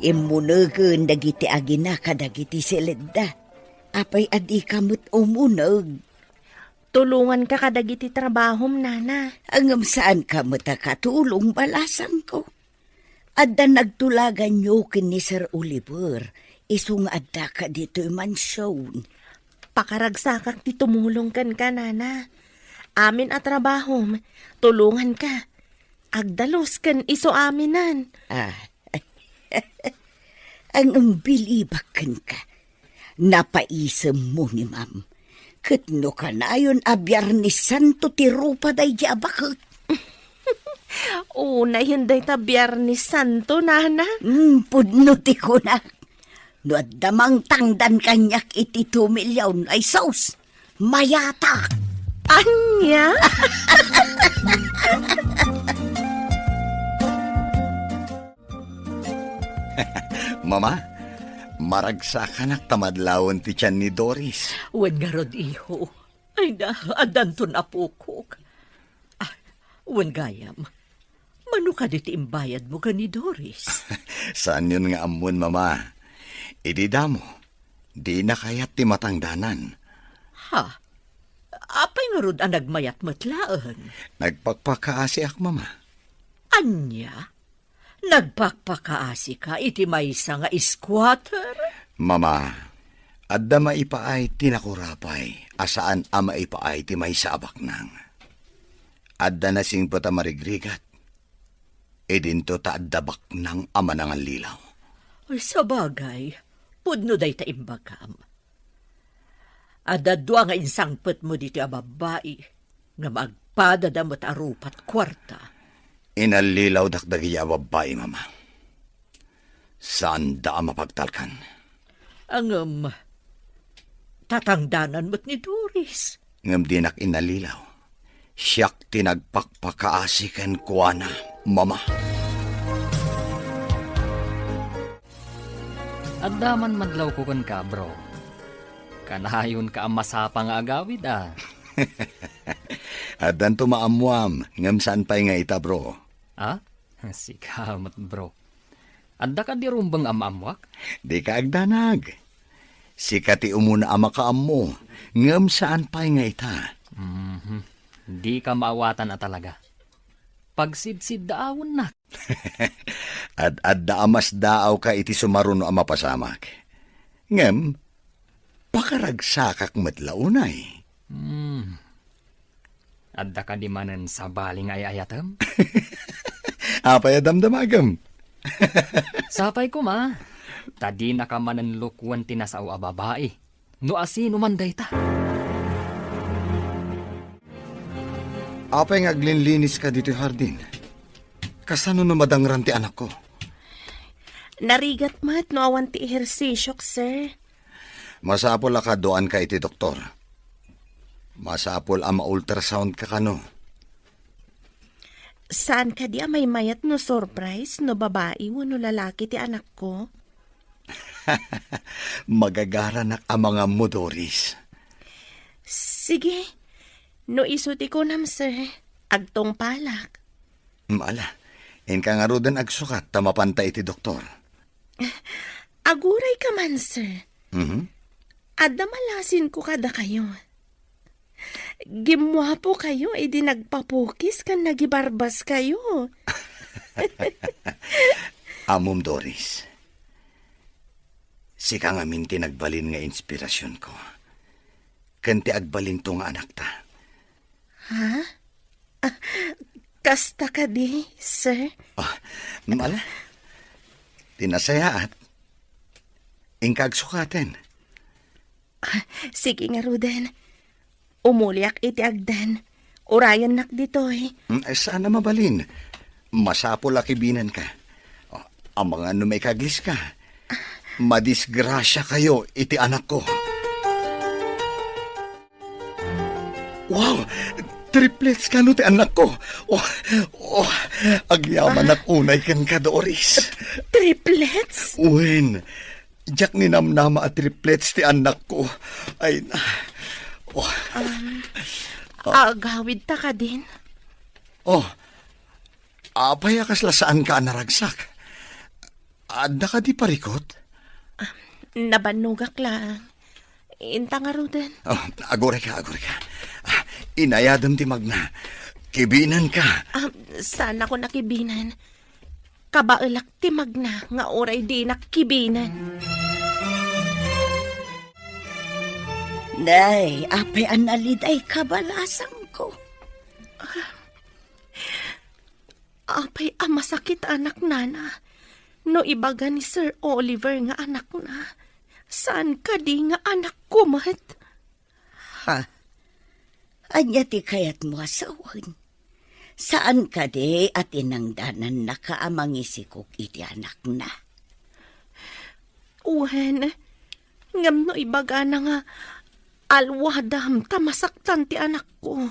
Immunegen dagiti agina kadagiti siledda. Apay a dika met umuneg? Tulonganka kadagiti trabahom, Nana. Ngem saanka met a katulong, balasangko. Adda nagtulaganyo ken ni Sir Oliver, isu nga addaka ditoy mansion. Pakaragsakak ti tumulong kenka, Nana. Amin a trabahom, tulonganka. Agdalus ken isu aminen. Ah. Ang bilibak kenka. Napaisemmo ni Ma'am. Ket no kanayon a Biernes Santo ti rupa daydi a baket. Unayen dayta Biernes Santo, Nana. Hmm, pudno ti kunak. No adda mangtangdan kaniak iti two million, ay sus, mayatak. Ania? Mama, maragsakanak ta madlawen ti tian ni Doris. Wen ngarud, iho. Ay na, addanton apokok. Ah, wen gayam, mano kadi ti imbayadmo ken ni Doris? Saanyon nga ammon, Mama. Idi damo, dina kayat ti matangdanan. Ha? Apay ngarud a nagmayat met laeng? Nagpakpakaasiak, Mama. Ania? Nagpakpakaasika iti maysa nga squatter? Mama, adda maipaay ti nakurapay a saan a maipaay ti maysa a baknang. Adda nasingpet a marigrigat. Idinto ta adda baknang a manangallilaw. Ay, sabagay, pudno dayta imbagam. Adda dua nga insangpetmo ditoy a babbai, ngem agpadada met a rupa't kuarta. Inallilawdak dagiti a babbai, Mama. Saanda a mapagtalkan. Ngem, tatangdanan met ni Doris. Ngem dinak inallilaw. Siak ti nagpakpakaasi kenkuana, Mama. Adda man madlawko kenka, bro. Kanayonka a masapa nga agawid, a. Addanto maammoam, ngem saan pay nga ita, bro. A? Sika met, bro. Adda kadi rumbeng a maammoak? Dika agdanag. Sika ti umuna a makaammo, ngem saan pay nga ita. Mhm. Dika maawatan a talaga. Pagsidsiddaawennak. Ad-adda a masdaawka iti sumaruno a mapasamak. Ngem, pakaragsakak met la unay. Hmm. Adda kadi manen sabali nga ay-ayatem? Apay a damdamagem? Sapay koma, ta dinaka manen lukuen ti nasao a babai. No asino man dayta. Apay nga aglinlinis ka ditoy hardin? Kasano no madangran ti anakko? Narigat met no awan ti ehersisiok, sir. Masapul a kaduaanka iti doktor. Masapul a ma-ultrasound ka kano. Saan kadi a maymayat no surprise no babai wenno lalaki ti anakko? Magagaranak a mangammo, Doris. Sige. No isu ti kunam, sir, agtungpalak. Mm, ala, inka ngaruden agsukat ta mapanta iti doktor. Aguray ka man, sir. Mhm. Adda malasinko kadakayo. Gimmuapo kayo idi nagpapukis ken nagibarbas kayo. Ammom, Doris. Sika ngamin ti nagbalin nga inspirasionko. Ken ti agbalinto nga anakta. Ha? Ah, kasta kadi, sir? Ah, ala. Ti nasayaat. Inka agsukaten. Ah, sige ngaruden. Umuliak iti agden. Urayennak ditoy. Mm, eh, saan a mabalin. Masapul a kibinenka. Ah, amangan no maikagliska. Madisgrasiakayo iti anakko. Wow! Triplets kano ti anakko? Oh, oh, agyamanak unay kenka, Doris. Triplets? Wen, diak ninamnama a triplets ti annakko. Ay na. Oh. Um, Ah. Agawid ta kadin? Oh. Apay a kasla saanka a naragsak? Adda kadi parikut? Ah, nabannogak lang. Inta ngaruden. Oh, agurayka, agurayka. Ah, inayadem ti magna. Kibinenka. Ah, saanakon a kibinen. Kabaelak ti magna nga uray dinak kibinen. Nay, apay a naliday ka, balasangko? Apay a masakit, anak, nana, no ibaga ni Sir Oliver nga anakna, saan kadi nga anakko met? Ha? Ania ti kayatmo a sawen? Saan kadi a tinangdanannaka a mangisikog iti anakna? Wen, ngem no ibagana nga alwadam ta masaktan ti anakko,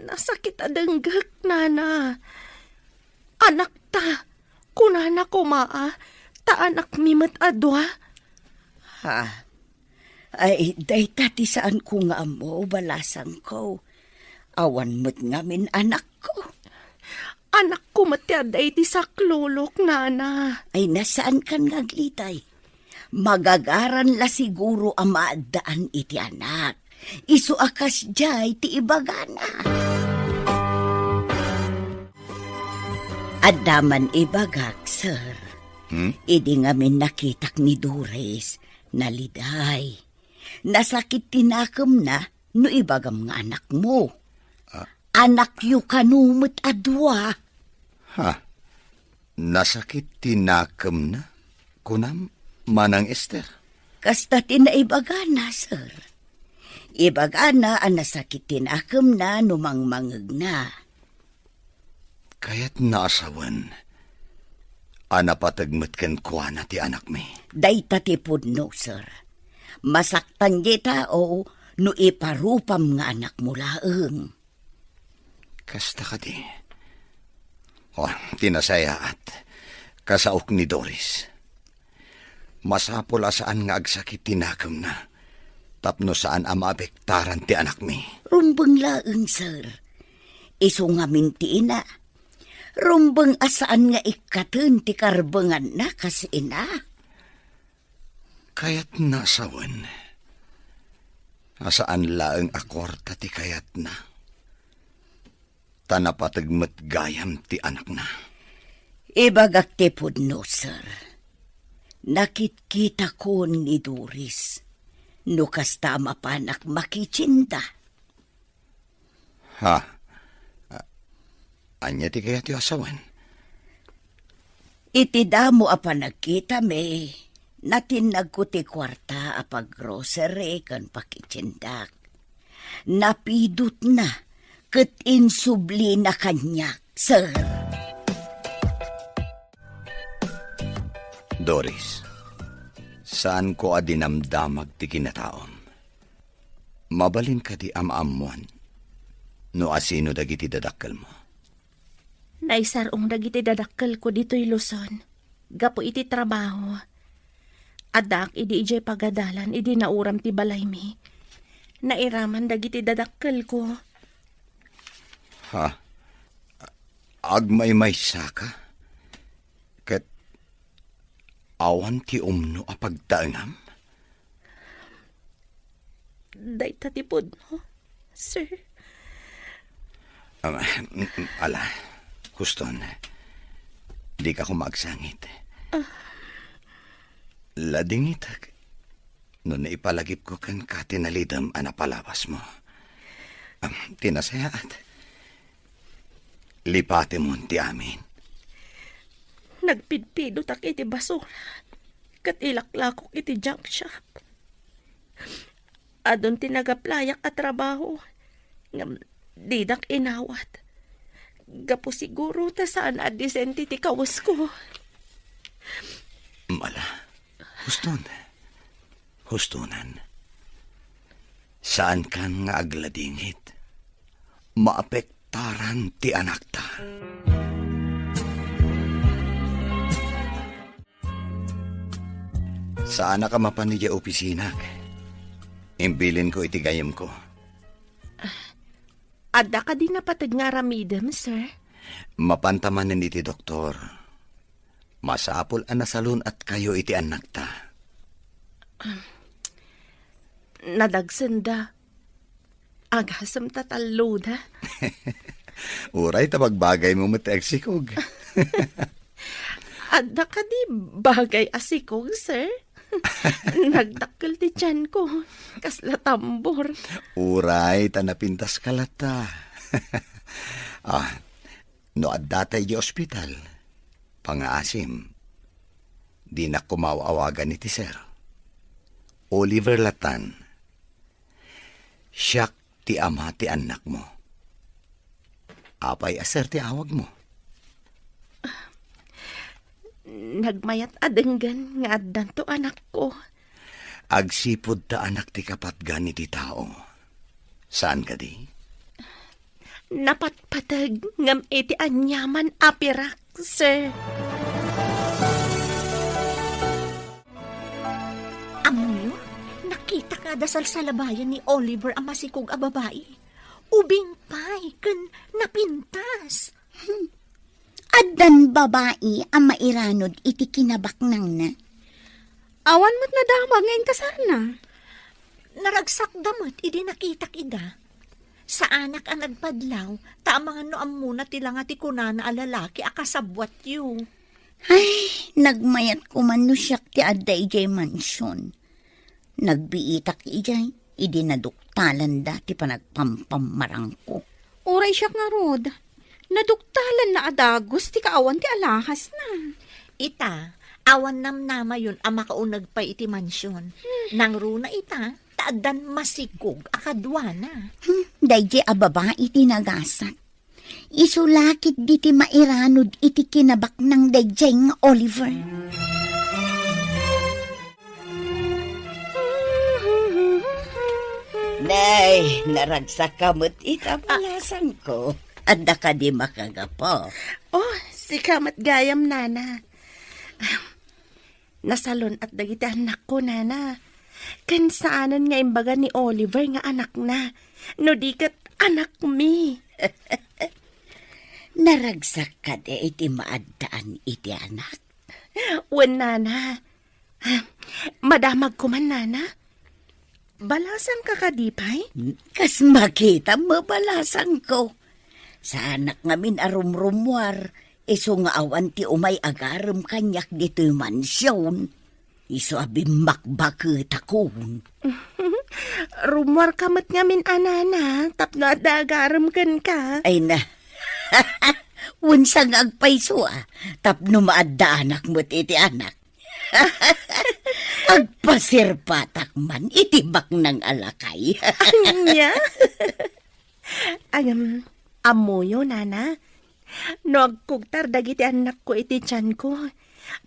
nasakit a denggek, nana. Anakta, kunana koma a, ta anakmi met a dua. Ha? Ay, dayta ti saanko nga ammo, balasangko. Awan met ngamin anakko. Anakko met ti adda iti saklulok, nana. Ay, na, saankan nga aglitay. Magagaran la siguro a maaddaan iti anak. Isu a kasdiay ti ibagana. Adda man ibagak, sir. Hmm? Idi ngamin nakitak ni Doris, naliday. Nasakit ti nakemna no ibagam nga anakmo. Ah. Anakyo kano met a dua. Ha? Nasakit ti nakemna, kunam, Manang Ester? Kasta ti naibagana, sir. Ibagana a nasakit ti nakemna no mangmangegna. Kayatna a sawen a napateg met kenkuana ti anakmi. Dayta ti pudno, sir. Masaktan ti tao no iparupam nga anakmo laeng. Kasta kadi. O, ti nasayaat, kasaok ni Doris. Masapul a saan nga agsakit ti nakemna tapno saan a maapektaran ti anakmi. Rumbeng laeng, sir. Isu ngamin ti ina. Rumbeng a saan nga ikkaten ti karbenganna kas ina. Kayatna a sawen a saan laeng a kuarta ti kayatna, ta napateg met gayam ti anakna. Ibagak ti pudno, sir. Nakitkitakon ni Doris. No kasta a mapanak makitienda. Ha? A-, ania ti kayatyo a sawen? Iti damo a panagkitami, natinnagko ti kuarta a paggrocery ken pakitiendak. Napidutna ket insublina kaniak, sir. Doris, saanko a dinamdamag ti kinataom. Mabalin kadi a maammuan no asino dagiti dadakkelmo? Naisar-ong dagiti dadakkelko ditoy Luzon gapu iti trabaho. Addaak idi idiay pagadalan idi nauram ti balaymi. Nairaman dagiti dadakkelko. Ha? Agmaymaysaka? Ket awan ti umno a pagtaengam? Dayta ti pudno, sir. Um, mm, mm, ala, Houston, dika koma agsangit. Ah. Ladingitek no naipalagipko kenka ti nalidem a napalabasmo. Um, ti nasayaat, lipatemon ti amin. Nagpidpidotak iti basura ket ilaklakok iti junk shop. Adun ti nagaplayak a trabaho ngem didak inawat. Gapu siguro ta saan a disente ti kawesko. Mala, huston. Hustonan. Saankan nga agladingit. Maapektaran ti anakta. Saanak a mapan idiay opisinak. Imbilinko iti gayyemko. Adda kadi napateg nga aramidem, sir? Mapanta manen iti doktor. Masapul a nasalun-atkayo iti annakta. Nadagsenda. Agasem ta talloda. Uray ta bagbagaymo met ti agsikog. Adda kadi bagay a sikog, sir? Nagdakkel ti tianko. Kasla tambor. Uray ta napintaska latta. Ah, no adda tay di ospital, pangaasim. Dinak koma aw-awagan iti sir. Oliver latan. Siak ti ama ti annakmo. Apay a sir ti awagmo? Nagmayat a denggen nga addanto anakko. Agsipud ta anak ti kapatgan iti tao. Saan kadi? Napatpateg ngem iti aniaman a pirak, sir. Ammoyo, nakitak nga adda salsalabayan ni Oliver a masikog a babai. Ubing pay ken napintas. Hmm. Addan babai a mairanod iti kinabaknangna. Awan met nadamag nga inkasarna. Naragsakda met idi nakitak ida. Saanak a nagpadlaw, ta amangan no ammona ti langa ti kunana a lalaki a kasabbuatyo. Ay, nagmayat koman no siak ti adda idiay mansion. Nagbiitak idiay, idi naduktalanda ti panagpampammarangko. Uray siak ngarud, naduktalanna a dagus ti kaawan ti alahasna. Ita, awan namnamayon a makauneg pay iti mansion. Hmm. Nangruna ita, ta addan masikog a kaduana. Hmm, daydi a babai ti nagasat. Isu la ketdi ti mairanod iti kinabaknang daydiay nga Oliver. Nay, naragsakka met ita balasangko. Adda kadi makagapu? Oh, sika met gayam, nana. Nasalun-at dagiti annakko, nana. Ken saanen nga imbaga ni Oliver nga anakna, no di ket anakmi. Naragsak kadi iti maaddaan iti anak? Wen, nana. Madamag koman, nana. Balasangka kadi pay? Kas makitam, mabalasangko. Saanak ngamin a rumrummuar, isu nga awan ti umay agarem kaniak ditoy mansion. Isu a bimmakbaketakon. Rummuarka met ngamin a nana, tapno adda agarem kenka. Ay na. Wen sa nga agpayso, a, tapno maaddaanak met iti anak. Agpasirpatak man iti baknang a lakay. Ania? Agam, ammoyo, nana. No agkugtar dagiti annakko iti tianko,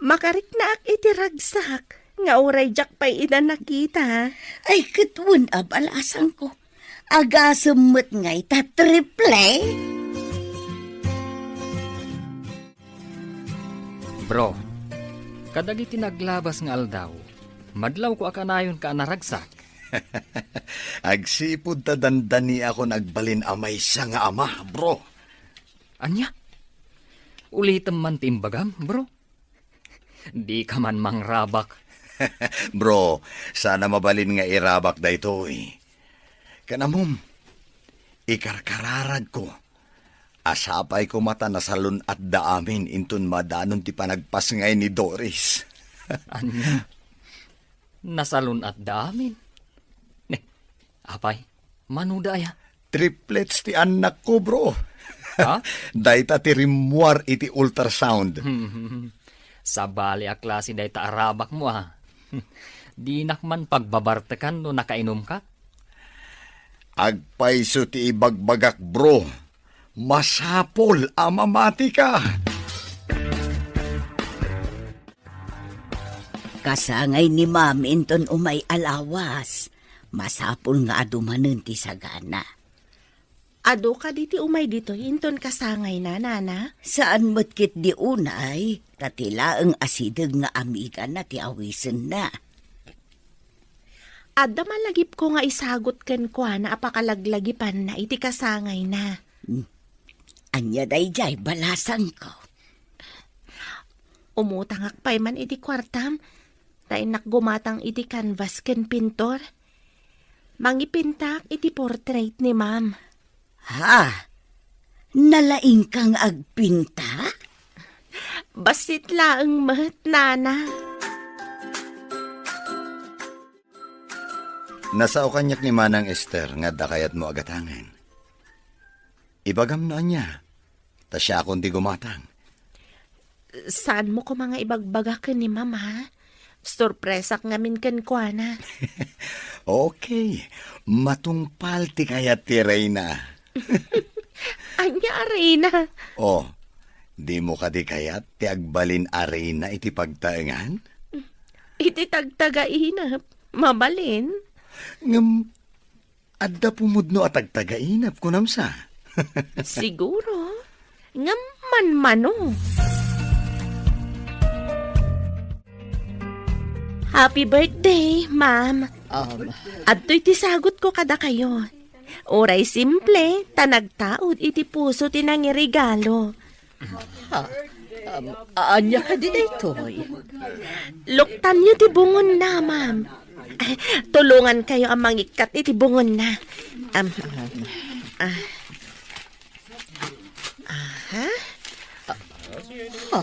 makariknaak iti ragsak nga uray diak pay ida nakita. Ay, ket wen a balasangko. Agasem met ngay ta triple? Bro, kadagiti naglabas nga aldaw, madlawko a kanayonka a naragsak. Agsipud ta dandaniakon agbalin a maysa nga ama, bro. Ania? Ulitem man ti imbagam, bro. Dika man mangrabak. Bro, saan a mabalin nga irabak daytoy. Ken ammom, ikarkararagko a sapay koma ta nasalun-atda amin inton madanon ti panagpasngay ni Doris. Ania? Nasalun-atda amin? Ne, apay, manoda aya? Triplets ti annakko, bro. Ha? Dayta ti rimmuar iti ultrasound. Sabali a klase dayta a rabakmo, a. Dinak man pagbabartekan no nakainumka. Agpayso ti ibagbagak, bro. Masapul a mamatika. Kasangay ni Ma'am inton umay a lawas. Masapul nga adu manen ti sagana. Adu kadi ti umay ditoy inton kasangayna, nana? Saan met ketdi unay, ta ti laeng a sideg nga amigana ti awisenna. Adda malagipko nga isagut kenkuana a pakalaglagipanna iti kasangayna. Hmm. Ania daydiay, balasangko? Umutangak pay man iti kuartam, ta innak gumatang iti canvas ken pintor. Mangipintak iti portrait ni Ma'am. Ha? Nalaingka nga agpinta? Bassit laeng met, nana. Nasao kaniak ni Manang Ester nga adda kayatmo a gatangen. Ibagam no ania, ta siakon ti gumatang. Saanmo koma nga ibagbaga ken ni Ma'am, ha? Sorpresak ngamin kenkuana. Okay, matungpal ti kayat ti reyna. Ania a reyna? Oh, dimo kadi kayat ti agbalin a reyna iti pagtaengan? Iti tagtagainep, mabalin. Ngem, adda pumudno a tagtagainep, kunam sa? Siguro. Ngem manmano. Happy birthday, ma'am. Um, Adtoy ti sagutko kadakayo. Uray simple, ta nagtaud iti puso ti nangiregalo. Ha? Um, ania kadi daytoy? Luktanyo ti bungonna, ma'am. Ay, tulongankayo a mangikkat iti bungonna. Um, ah. Aha. Ha?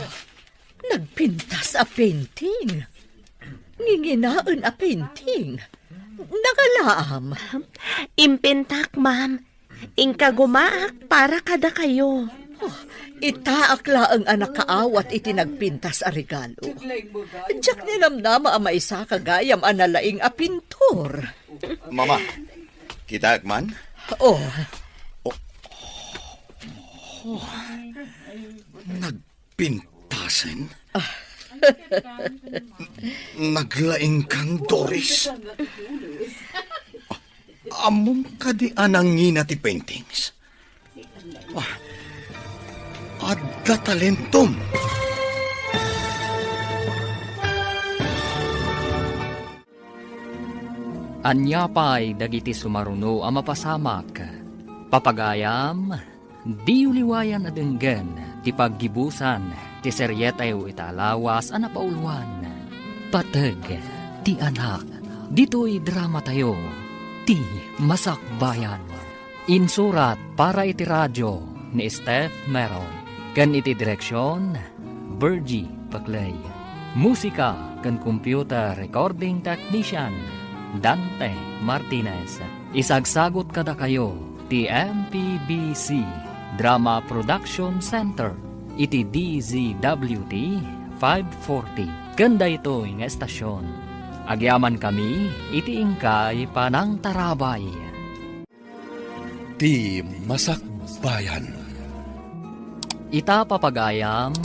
Nagpintas a painting. Nginginaen a painting. Nangalaam. Impintak, ma'am. Inka gumaak para kadakayo. Oh, itaak laeng a nakaawat iti nagpintas a regalo. Diak ninamnama a maisaka gayam a nalaing a pintor. Mama, kitaek man? Oh. Oh. Oh. Nag- Pintasen? Naglaingkan, Doris. Ammom kadi a nangina ti paintings? Ah, adda talentom. Ania pay dagiti sumaruno a mapasamak? Papagayam, diyo liwayan a denggen ti paggibusan ti serietayo ita a lawas a napauluan, Pateg ti Anak. Ditoy dramatayo, Ti Masakbayan. Insurat para iti radio ni Steph Meron, ken iti direksion, Virgie Paclay. Musika ken computer recording technician, Dante Martinez. Isagsagut kadakayo ti M P B C Drama Production Center iti D Z W T five forty. Ken daytoy nga estasion, agyamankami iti inkay panangtarabay. Ti Masakbayan. Ita, papagayam,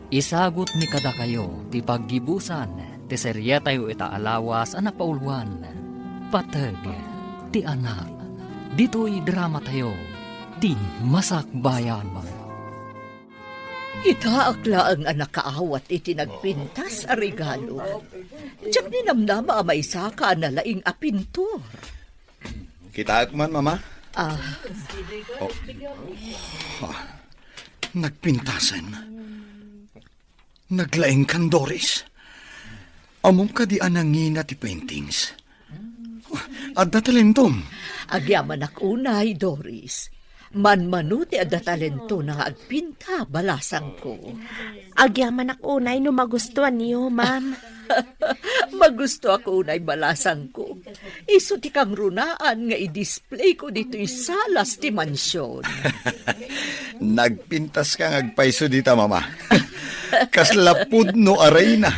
isagutmi kadakayo ti paggibusan ti serietayo ita a lawas a napauluan, Pateg ti Anak. Ditoy dramatayo, Ti Masakbayan. Itaak laeng a nakaawat iti nagpintas a regalo. Diak ninamnama a maysaka a nalaing a pintor. Kitaek man, Mama. Ah. Oh. Ah. Nagpintasen. Naglaingkan, Doris. Ammom kadi a nangina ti paintings? Adda talentom. Agyamanak unay, Doris. Manmano ti adda talentona nga agpinta, balasangko. Agyamanak unay no magustuanyo, ma'am. Magustuak unay, balasangko. Isu ti kangrunaan nga i-displayko ditoy salas ti mansion. Nagpintaska nga agpayso dita, Mama. Kasla pudno a reyna.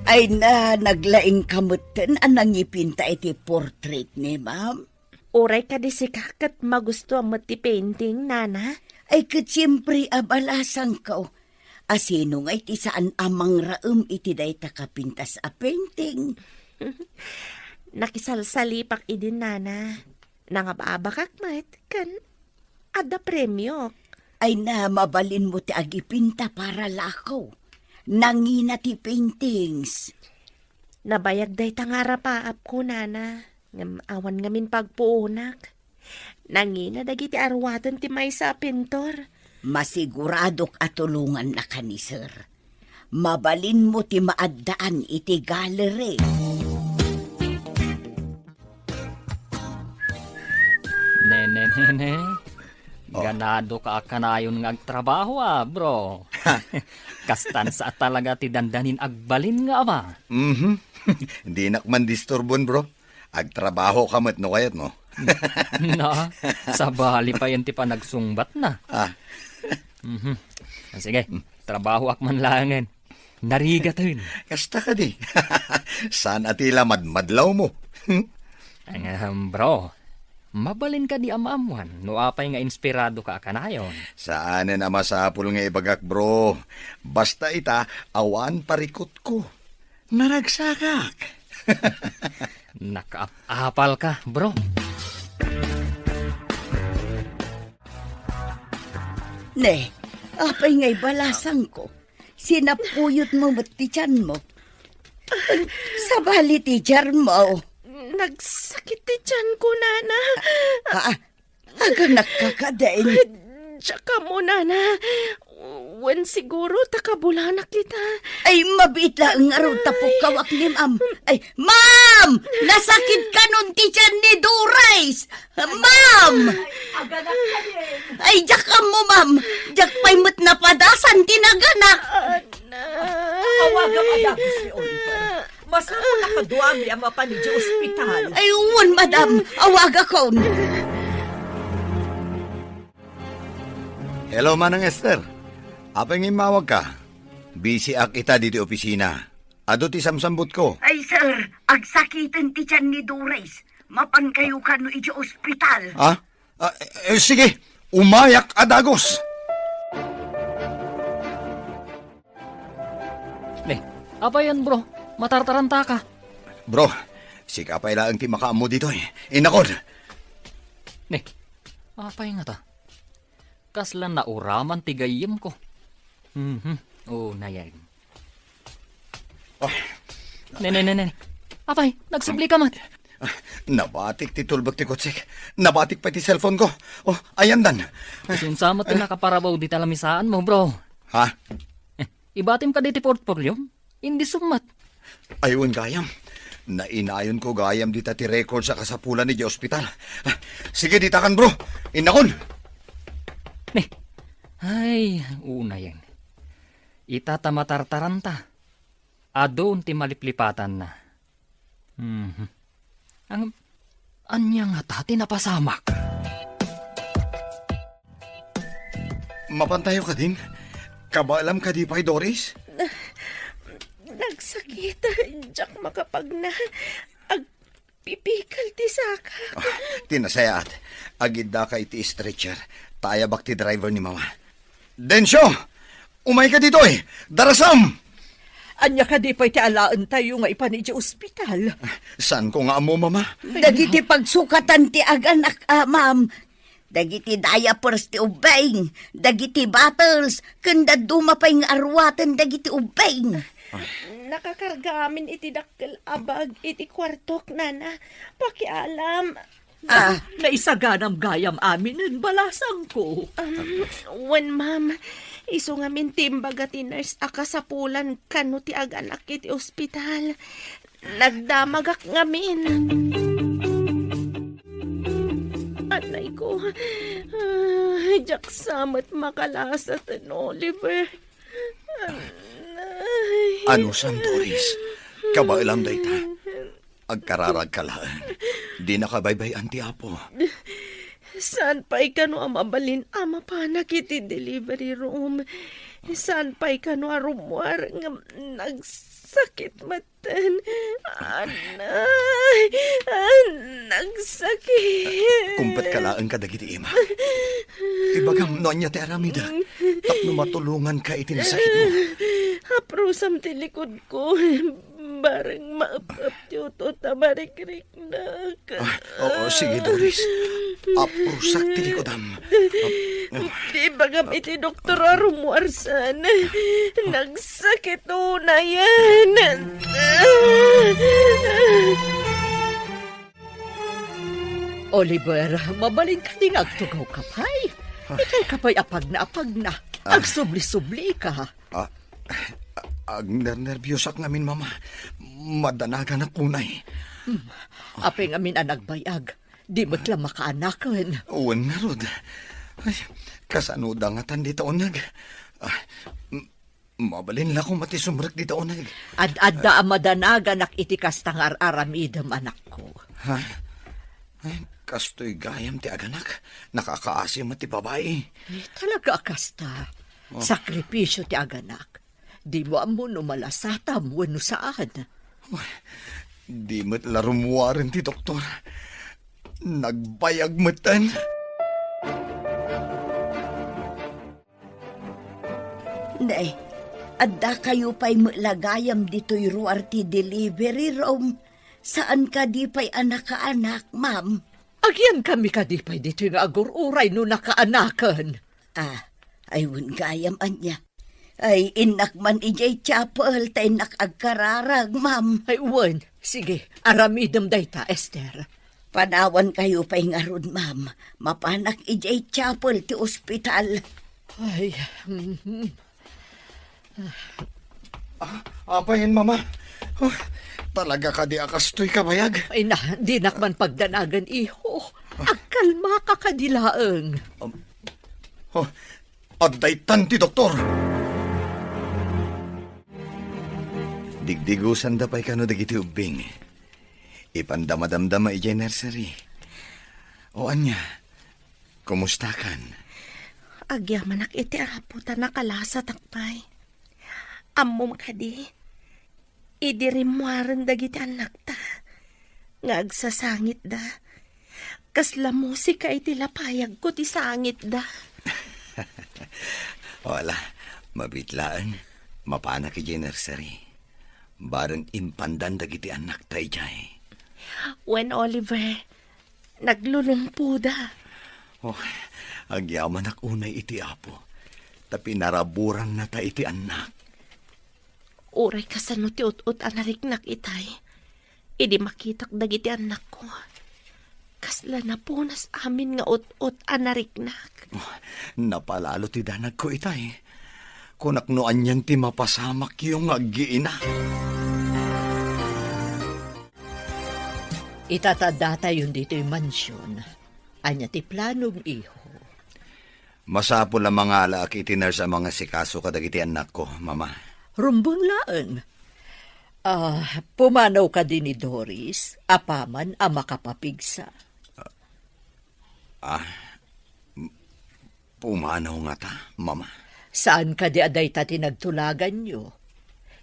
Ay na, naglaingka metten a nangipinta iti portrait ni ma'am. Uray kadi sika ket magustuam met ti painting, nana? Ay, ket siempre a, balasangko. A sino ngay ti saan a mangraem iti dayta kapintas a painting? Nakisalsalipak idi, nana. Nangababakak met ken adda premiok. Ay na, mabalinmo ti agipinta para lako. Nangina ti paintings. Nabayag dayta nga arapaapko, nana. Ngem awan ngamin pagpuonak. Nangina dagiti aruaten ti maysa a pintor. Masiguradok a tulongannaka ni Sir. Mabalinmo ti maaddaan iti gallery. Ne, ne, ne, ne. Oh. Ganadoka a kanayon nga agtrabaho, a, bro. Kastan sa talaga ti dandanin agbalin nga ama. Mhm. Dinak man disturbon, bro. Agtrabahoka met no kayatmo. Na, sabali payen ti panagsungbatna. Ah. Mhm. Ah, sige, trabahoak man laengen. Narigaten. Kasta kadi. Saan a ti la madmadlawmo? Ahem, bro. Mabalin kadi a maammuan no apay nga inspiradoka a kanayon? Saanen a masapul nga ibagak, bro. Basta ita, awan parikutko. Naragsakak. Nakaap-apalka, bro. Ne, apay ngay balasangko? Sinapuyotmo met ti tianmo. Sabali ti tiarmo. Nagsakit ti tianko, nana. Ah, aganakka kadin. Diak ammo, nana. Wen siguro ta kabulanak ita. Ay, mabiit laeng ngarud ta pukkawak ni ma'am. Ay, ma'am! Nasakit kanon ti tian ni Doris! Ma'am! Aganak ka din. Ay, diak ammo, ma'am. Diak pay met napadasan ti naganak. Anak. Awagam a dagus ni Oliver. Masapul a kaduami a mapan idiay ospital. Ay, wen, madam. Awagakon. Hello, Manang Esther. Apay nga immawagka? Busy ak ita ditoy opisina. Adu ti samsambutko. Ay, sir, agsakiten ti tian ni Doris. Mapankayo kano idiay ospital. Ha? Ah, eh, sige, umayak a dagus. Ne, apayen, bro? Matartarantaka. Bro, sika pay laeng ti makaammo ditoy. Innakon. Ne, apay ngata? Kasla nauraman ti gayyemko. Mhm. Oh, nayen. Oh. Ne, ne, ne, ne. Apay, nagsublika met. Ah, nabatik ti tulbek ti kotsek. Nabatik pay ti cellphone ko. Oh, ayandan. Isunsa met ti nakaparabaw dita lamisaanmo, bro? Ha? Eh, ibatim kadi ti portfolio? Indi summat. Ay, wen gayam. Nainayonko gayam dita ti record sa kasapulan idiay ospital. Ah, sige, ditakan, bro. Innakon. Ne. Ay, unayen. Ita ta matartaranta. Adun ti maliplipatanna. Mhm. Ang, ania ngata ti napasamak? Mapantayo kadin? Kabaelam kadi pay, Doris? Nagsakit. Diak makapagna. Agpipikal ti saka. Ah, ti nasayaat. Agiddaka iti stretcher. Ta ayabak ti driver ni Mama. Dencio! Umayka ditoy! Darasam! Ania kadi pay ti alaentayo nga ipan idiay ospital? Saanko nga ammo, Mama. Dagiti pagsukatan ti aganak, a, ma'am. Dagiti diapers ti ubbing, dagiti bottles, ken dadduma pay nga aruaten dagiti ubbing. Nakakarga amin iti dakkel a bag iti kuartok, nana. Pakialam. Ah. Naisaganam gayam aminen, balasangko. Um, wen, ma'am. Isu ngamin ti imbaga ti nurse a kasapulan kano ti aganak iti ospital. Nagdamagak ngamin. Anay ko. Ah, diak sa met makalasat, Oliver. Anusam, Doris? Kabaelam dayta. Agkararagka laeng. Dinaka baybay-an ti Apo. Saan pay kano a mabalin a mapanak iti delivery room? Saan pay kano a rummuar ngem nagsakit met? Anay, ah, nagsakit. Kumpetka laeng kadagiti ima. Ibagam no ania ti aramidek tapno matulonganka iti nasakitmo. Aprusam ti likod ko. Bareng maep-ep ti utut a marikriknak. Ah, oo, sige, Doris. Aprusak ti likodam. Di bagam iti doktor a rummuar saan. Nagsakit unayen. Oliver, mabalin kadi nga agtugawka pay? Itay ka pay apagna-apagna. Ah. Agsubli-sublika. Ah, agnernerbiosak ngamin, Mama. Madanaganak unay. Hmm. Apay ngamin a nagbayag? Di met la makaanaken. Wen ngarud. Ay, kasano da ngatan dita uneg? Ah, m-, mabalin la koma ti sumrek dita uneg. Ad-adda a madanaganak iti kasta nga ar-aramidem, anakko. Ha? Ay, kastoy gayam ti aganak. Nakakaasi met ti babai. Eh, talaga a kasta. Oh. Sakripisio ti aganak. Dimo ammo no malasatam wenno saan. Uy, di met la rummuaren ti doktor. Nagbayag metten. Nay, addakayo pay met la gayam ditoy ruar ti delivery room. Saan kadi pay a nakaanak, ma'am? Agyankami kadi pay ditoy nga agur-uray no nakaanaken? Ah, ay wen gayam ania. Ay, innak man idiay chapel ta innak agkararag, ma'am. Ay, wen. Sige, aramidem dayta, Esther. Panawankayo pay ngarud, ma'am. Mapanak idiay chapel ti ospital. Ay, mhm. Ah, apayen, Mama? Oh, talaga kadi a kastoy kabayag? Ay na, dinak man pagdanagan, iho. Agkalmaka kadi laeng. Um, oh, adda itan ti doktor. Digdigusanda pay kano dagiti ubbing. Ipanda madamdama idiay nursery. O ania, kumustakan? Agyamanak iti Apo ta nakalasatak pay. Ammom kadi, idi rimmuaren dagiti annakta nga agsasangitda. Kasla musika iti lapayagko ti sangitda. Wala, mabiit laeng. Mapanak idiay nursery. Bareng impandan dagiti annakta idiay. Wen, Oliver, naglulumpoda. Oh, agyamanak unay iti Apo, ta pinaraburannata iti annak. Uray kasano ti ut-ot a nariknak itay, idi makitak dagiti annakko, kasla napunas amin nga ut-ot a nariknak. Oh, napalalo ti danagko itay. Kunak no anian ti mapasamakyo nga aggiina. Ita ta addatayon ditoy mansion. Ania ti planom, iho? Masapul a mangalaak iti nurse a mangasikaso kadagiti annakko, Mama. Rumbeng laeng. Ah, pumanaw kadi ni Doris, apaman a makapapigsa. Ah, m-, pumanaw ngata, Mama? Saan kadi a dayta ti nagtulaganyo?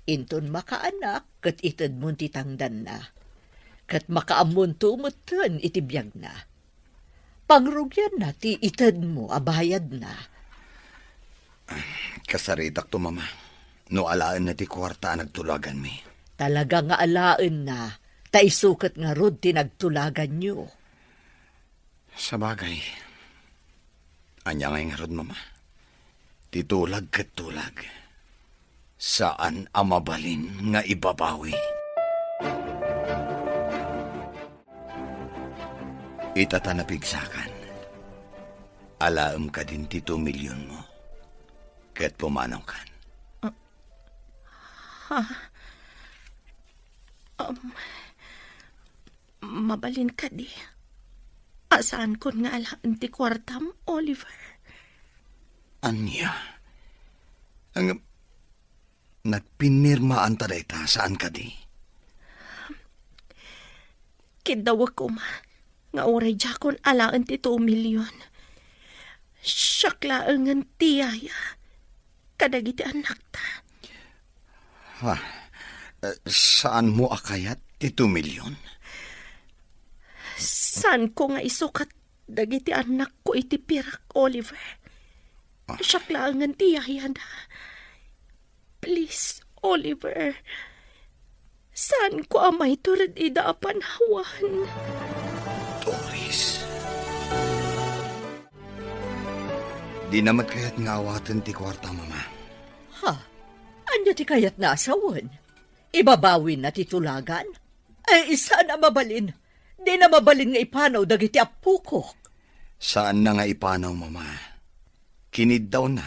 Inton makaanak, ket itedmon ti tangdanna. Ket makaammonto metten iti biagna. Pangrugianna ti itedmo a bayadna. Kasaritakto, Mama, no alaenna ti kuarta a nagtulaganmi. Talaga nga alaenna, ta isu ket ngarud ti nagtulaganyo. Sabagay, ania ngay ngarud, Mama? Ti tulag ket tulag. Saan a mabalin nga ibabawi. Ita ta napigsakan. Alaem kadin ti two million mo. Ket pumanawkan. Ah, ha? Um, mabalin kadi a saankon nga alaen ti kuartam, Oliver? Ania? Ang nagpinirmaan ta dayta, saan kadi? Kiddawek koma nga uray diakon alaen ti two million. Siak laengen ti yaya kadagiti annakta. Ha? Eh, saanmo a kayat ti two million? Saanko nga isukat dagiti annakko iti pirak, Oliver. Ah. Siak laengen ti yayada. Please, Oliver. Saanko a maitured ida a panawan. Doris. Dina met kayat nga awaten ti kuarta, Mama. Ha? Ania ti kayatna a sawen? Ibabawina ti tulagan? Ay, saan a mabalin. Dina mabalin nga ipanaw dagiti appokok. Saanna nga ipanaw, Mama. Kiniddawna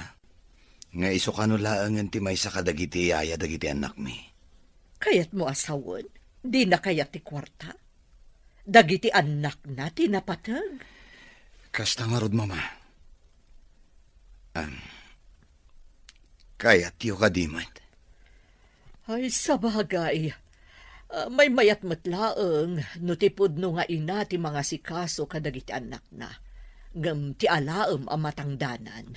nga isu kano laengen ti maysa kadagiti yaya dagiti annakmi. Kayatmo a sawen? Dina kayat ti kuarta? Dagiti annakna ti napateg? Kasta ngarud, Mama. Am, kayatyo kadi met? Ay, sabagay. Ah, maymayat met laeng no ti pudno nga ina ti mangasikaso kadagiti annakna, ngem ti alaem a matangdanan.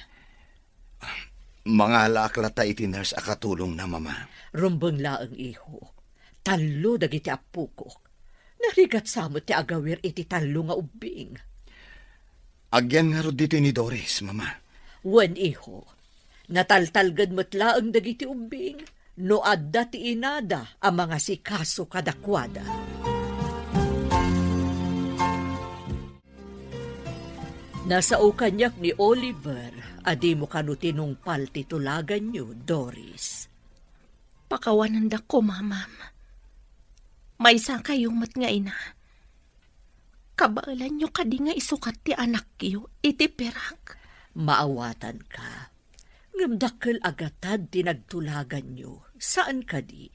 Mangalaak latta iti nurse a katulongna, Mama. Rumbeng laeng, iho. Tallo dagiti appokok. Narigat sa met ti agawir iti tallo nga ubbing. Agyan ngarud ditoy ni Doris, Mama. Wen, iho. Nataltalged met laeng dagiti ubbing no adda ti inada a mangasikaso kadakuada. Nasao kaniak ni Oliver a dimo kano tinungpal ti tulaganyo, Doris. Pakawanendakon, Mama. Maysakayo met nga ina. Kabaelanyo kadi nga isukat ti anakyo iti pirak? Maawatanka. Ngem dakkel a gatad ti nagtulaganyo, saan kadi?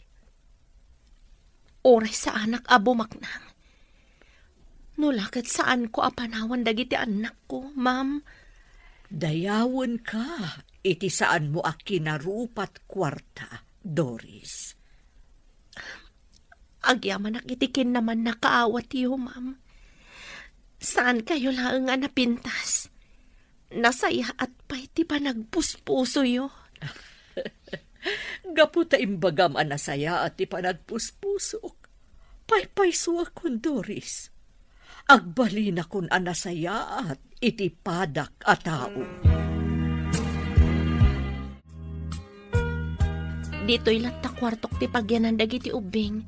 Uray saanak a bumaknang. No la ket saanko a panawan dagiti annakko, ma'am. Dayawenka iti saanmo a kinarupat kuarta, Doris. Agyamanak iti kinnamannakaawatyo, ma'am. Saankayo laeng a napintas. Nasayaat pay ti panagpuspusoyo. Gapu ta imbagam a nasayaat ti panagpuspusok, paypaysoakon, Doris. Agbalinakon a nasayaat iti padak a tao. Ditoy latta kuartok ti pagyanan dagiti ubbing,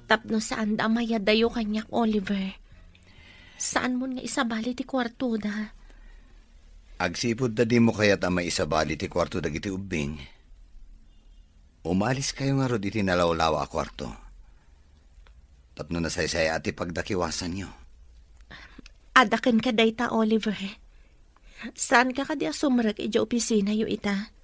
tapno saanda a mayadayo kaniak, Oliver. Saanmon nga isabali ti kuartoda? Agsipud ta dimo kayat a maisabali ti kuarto dagiti ubbing, umaliskayo ngarud iti nalawlawa a kuarto. Tapno nasaysayaat ti pagdakiwasanyo. Adda kenka dayta, Oliver. Saanka kadi a sumrek idiay opisinayo ita?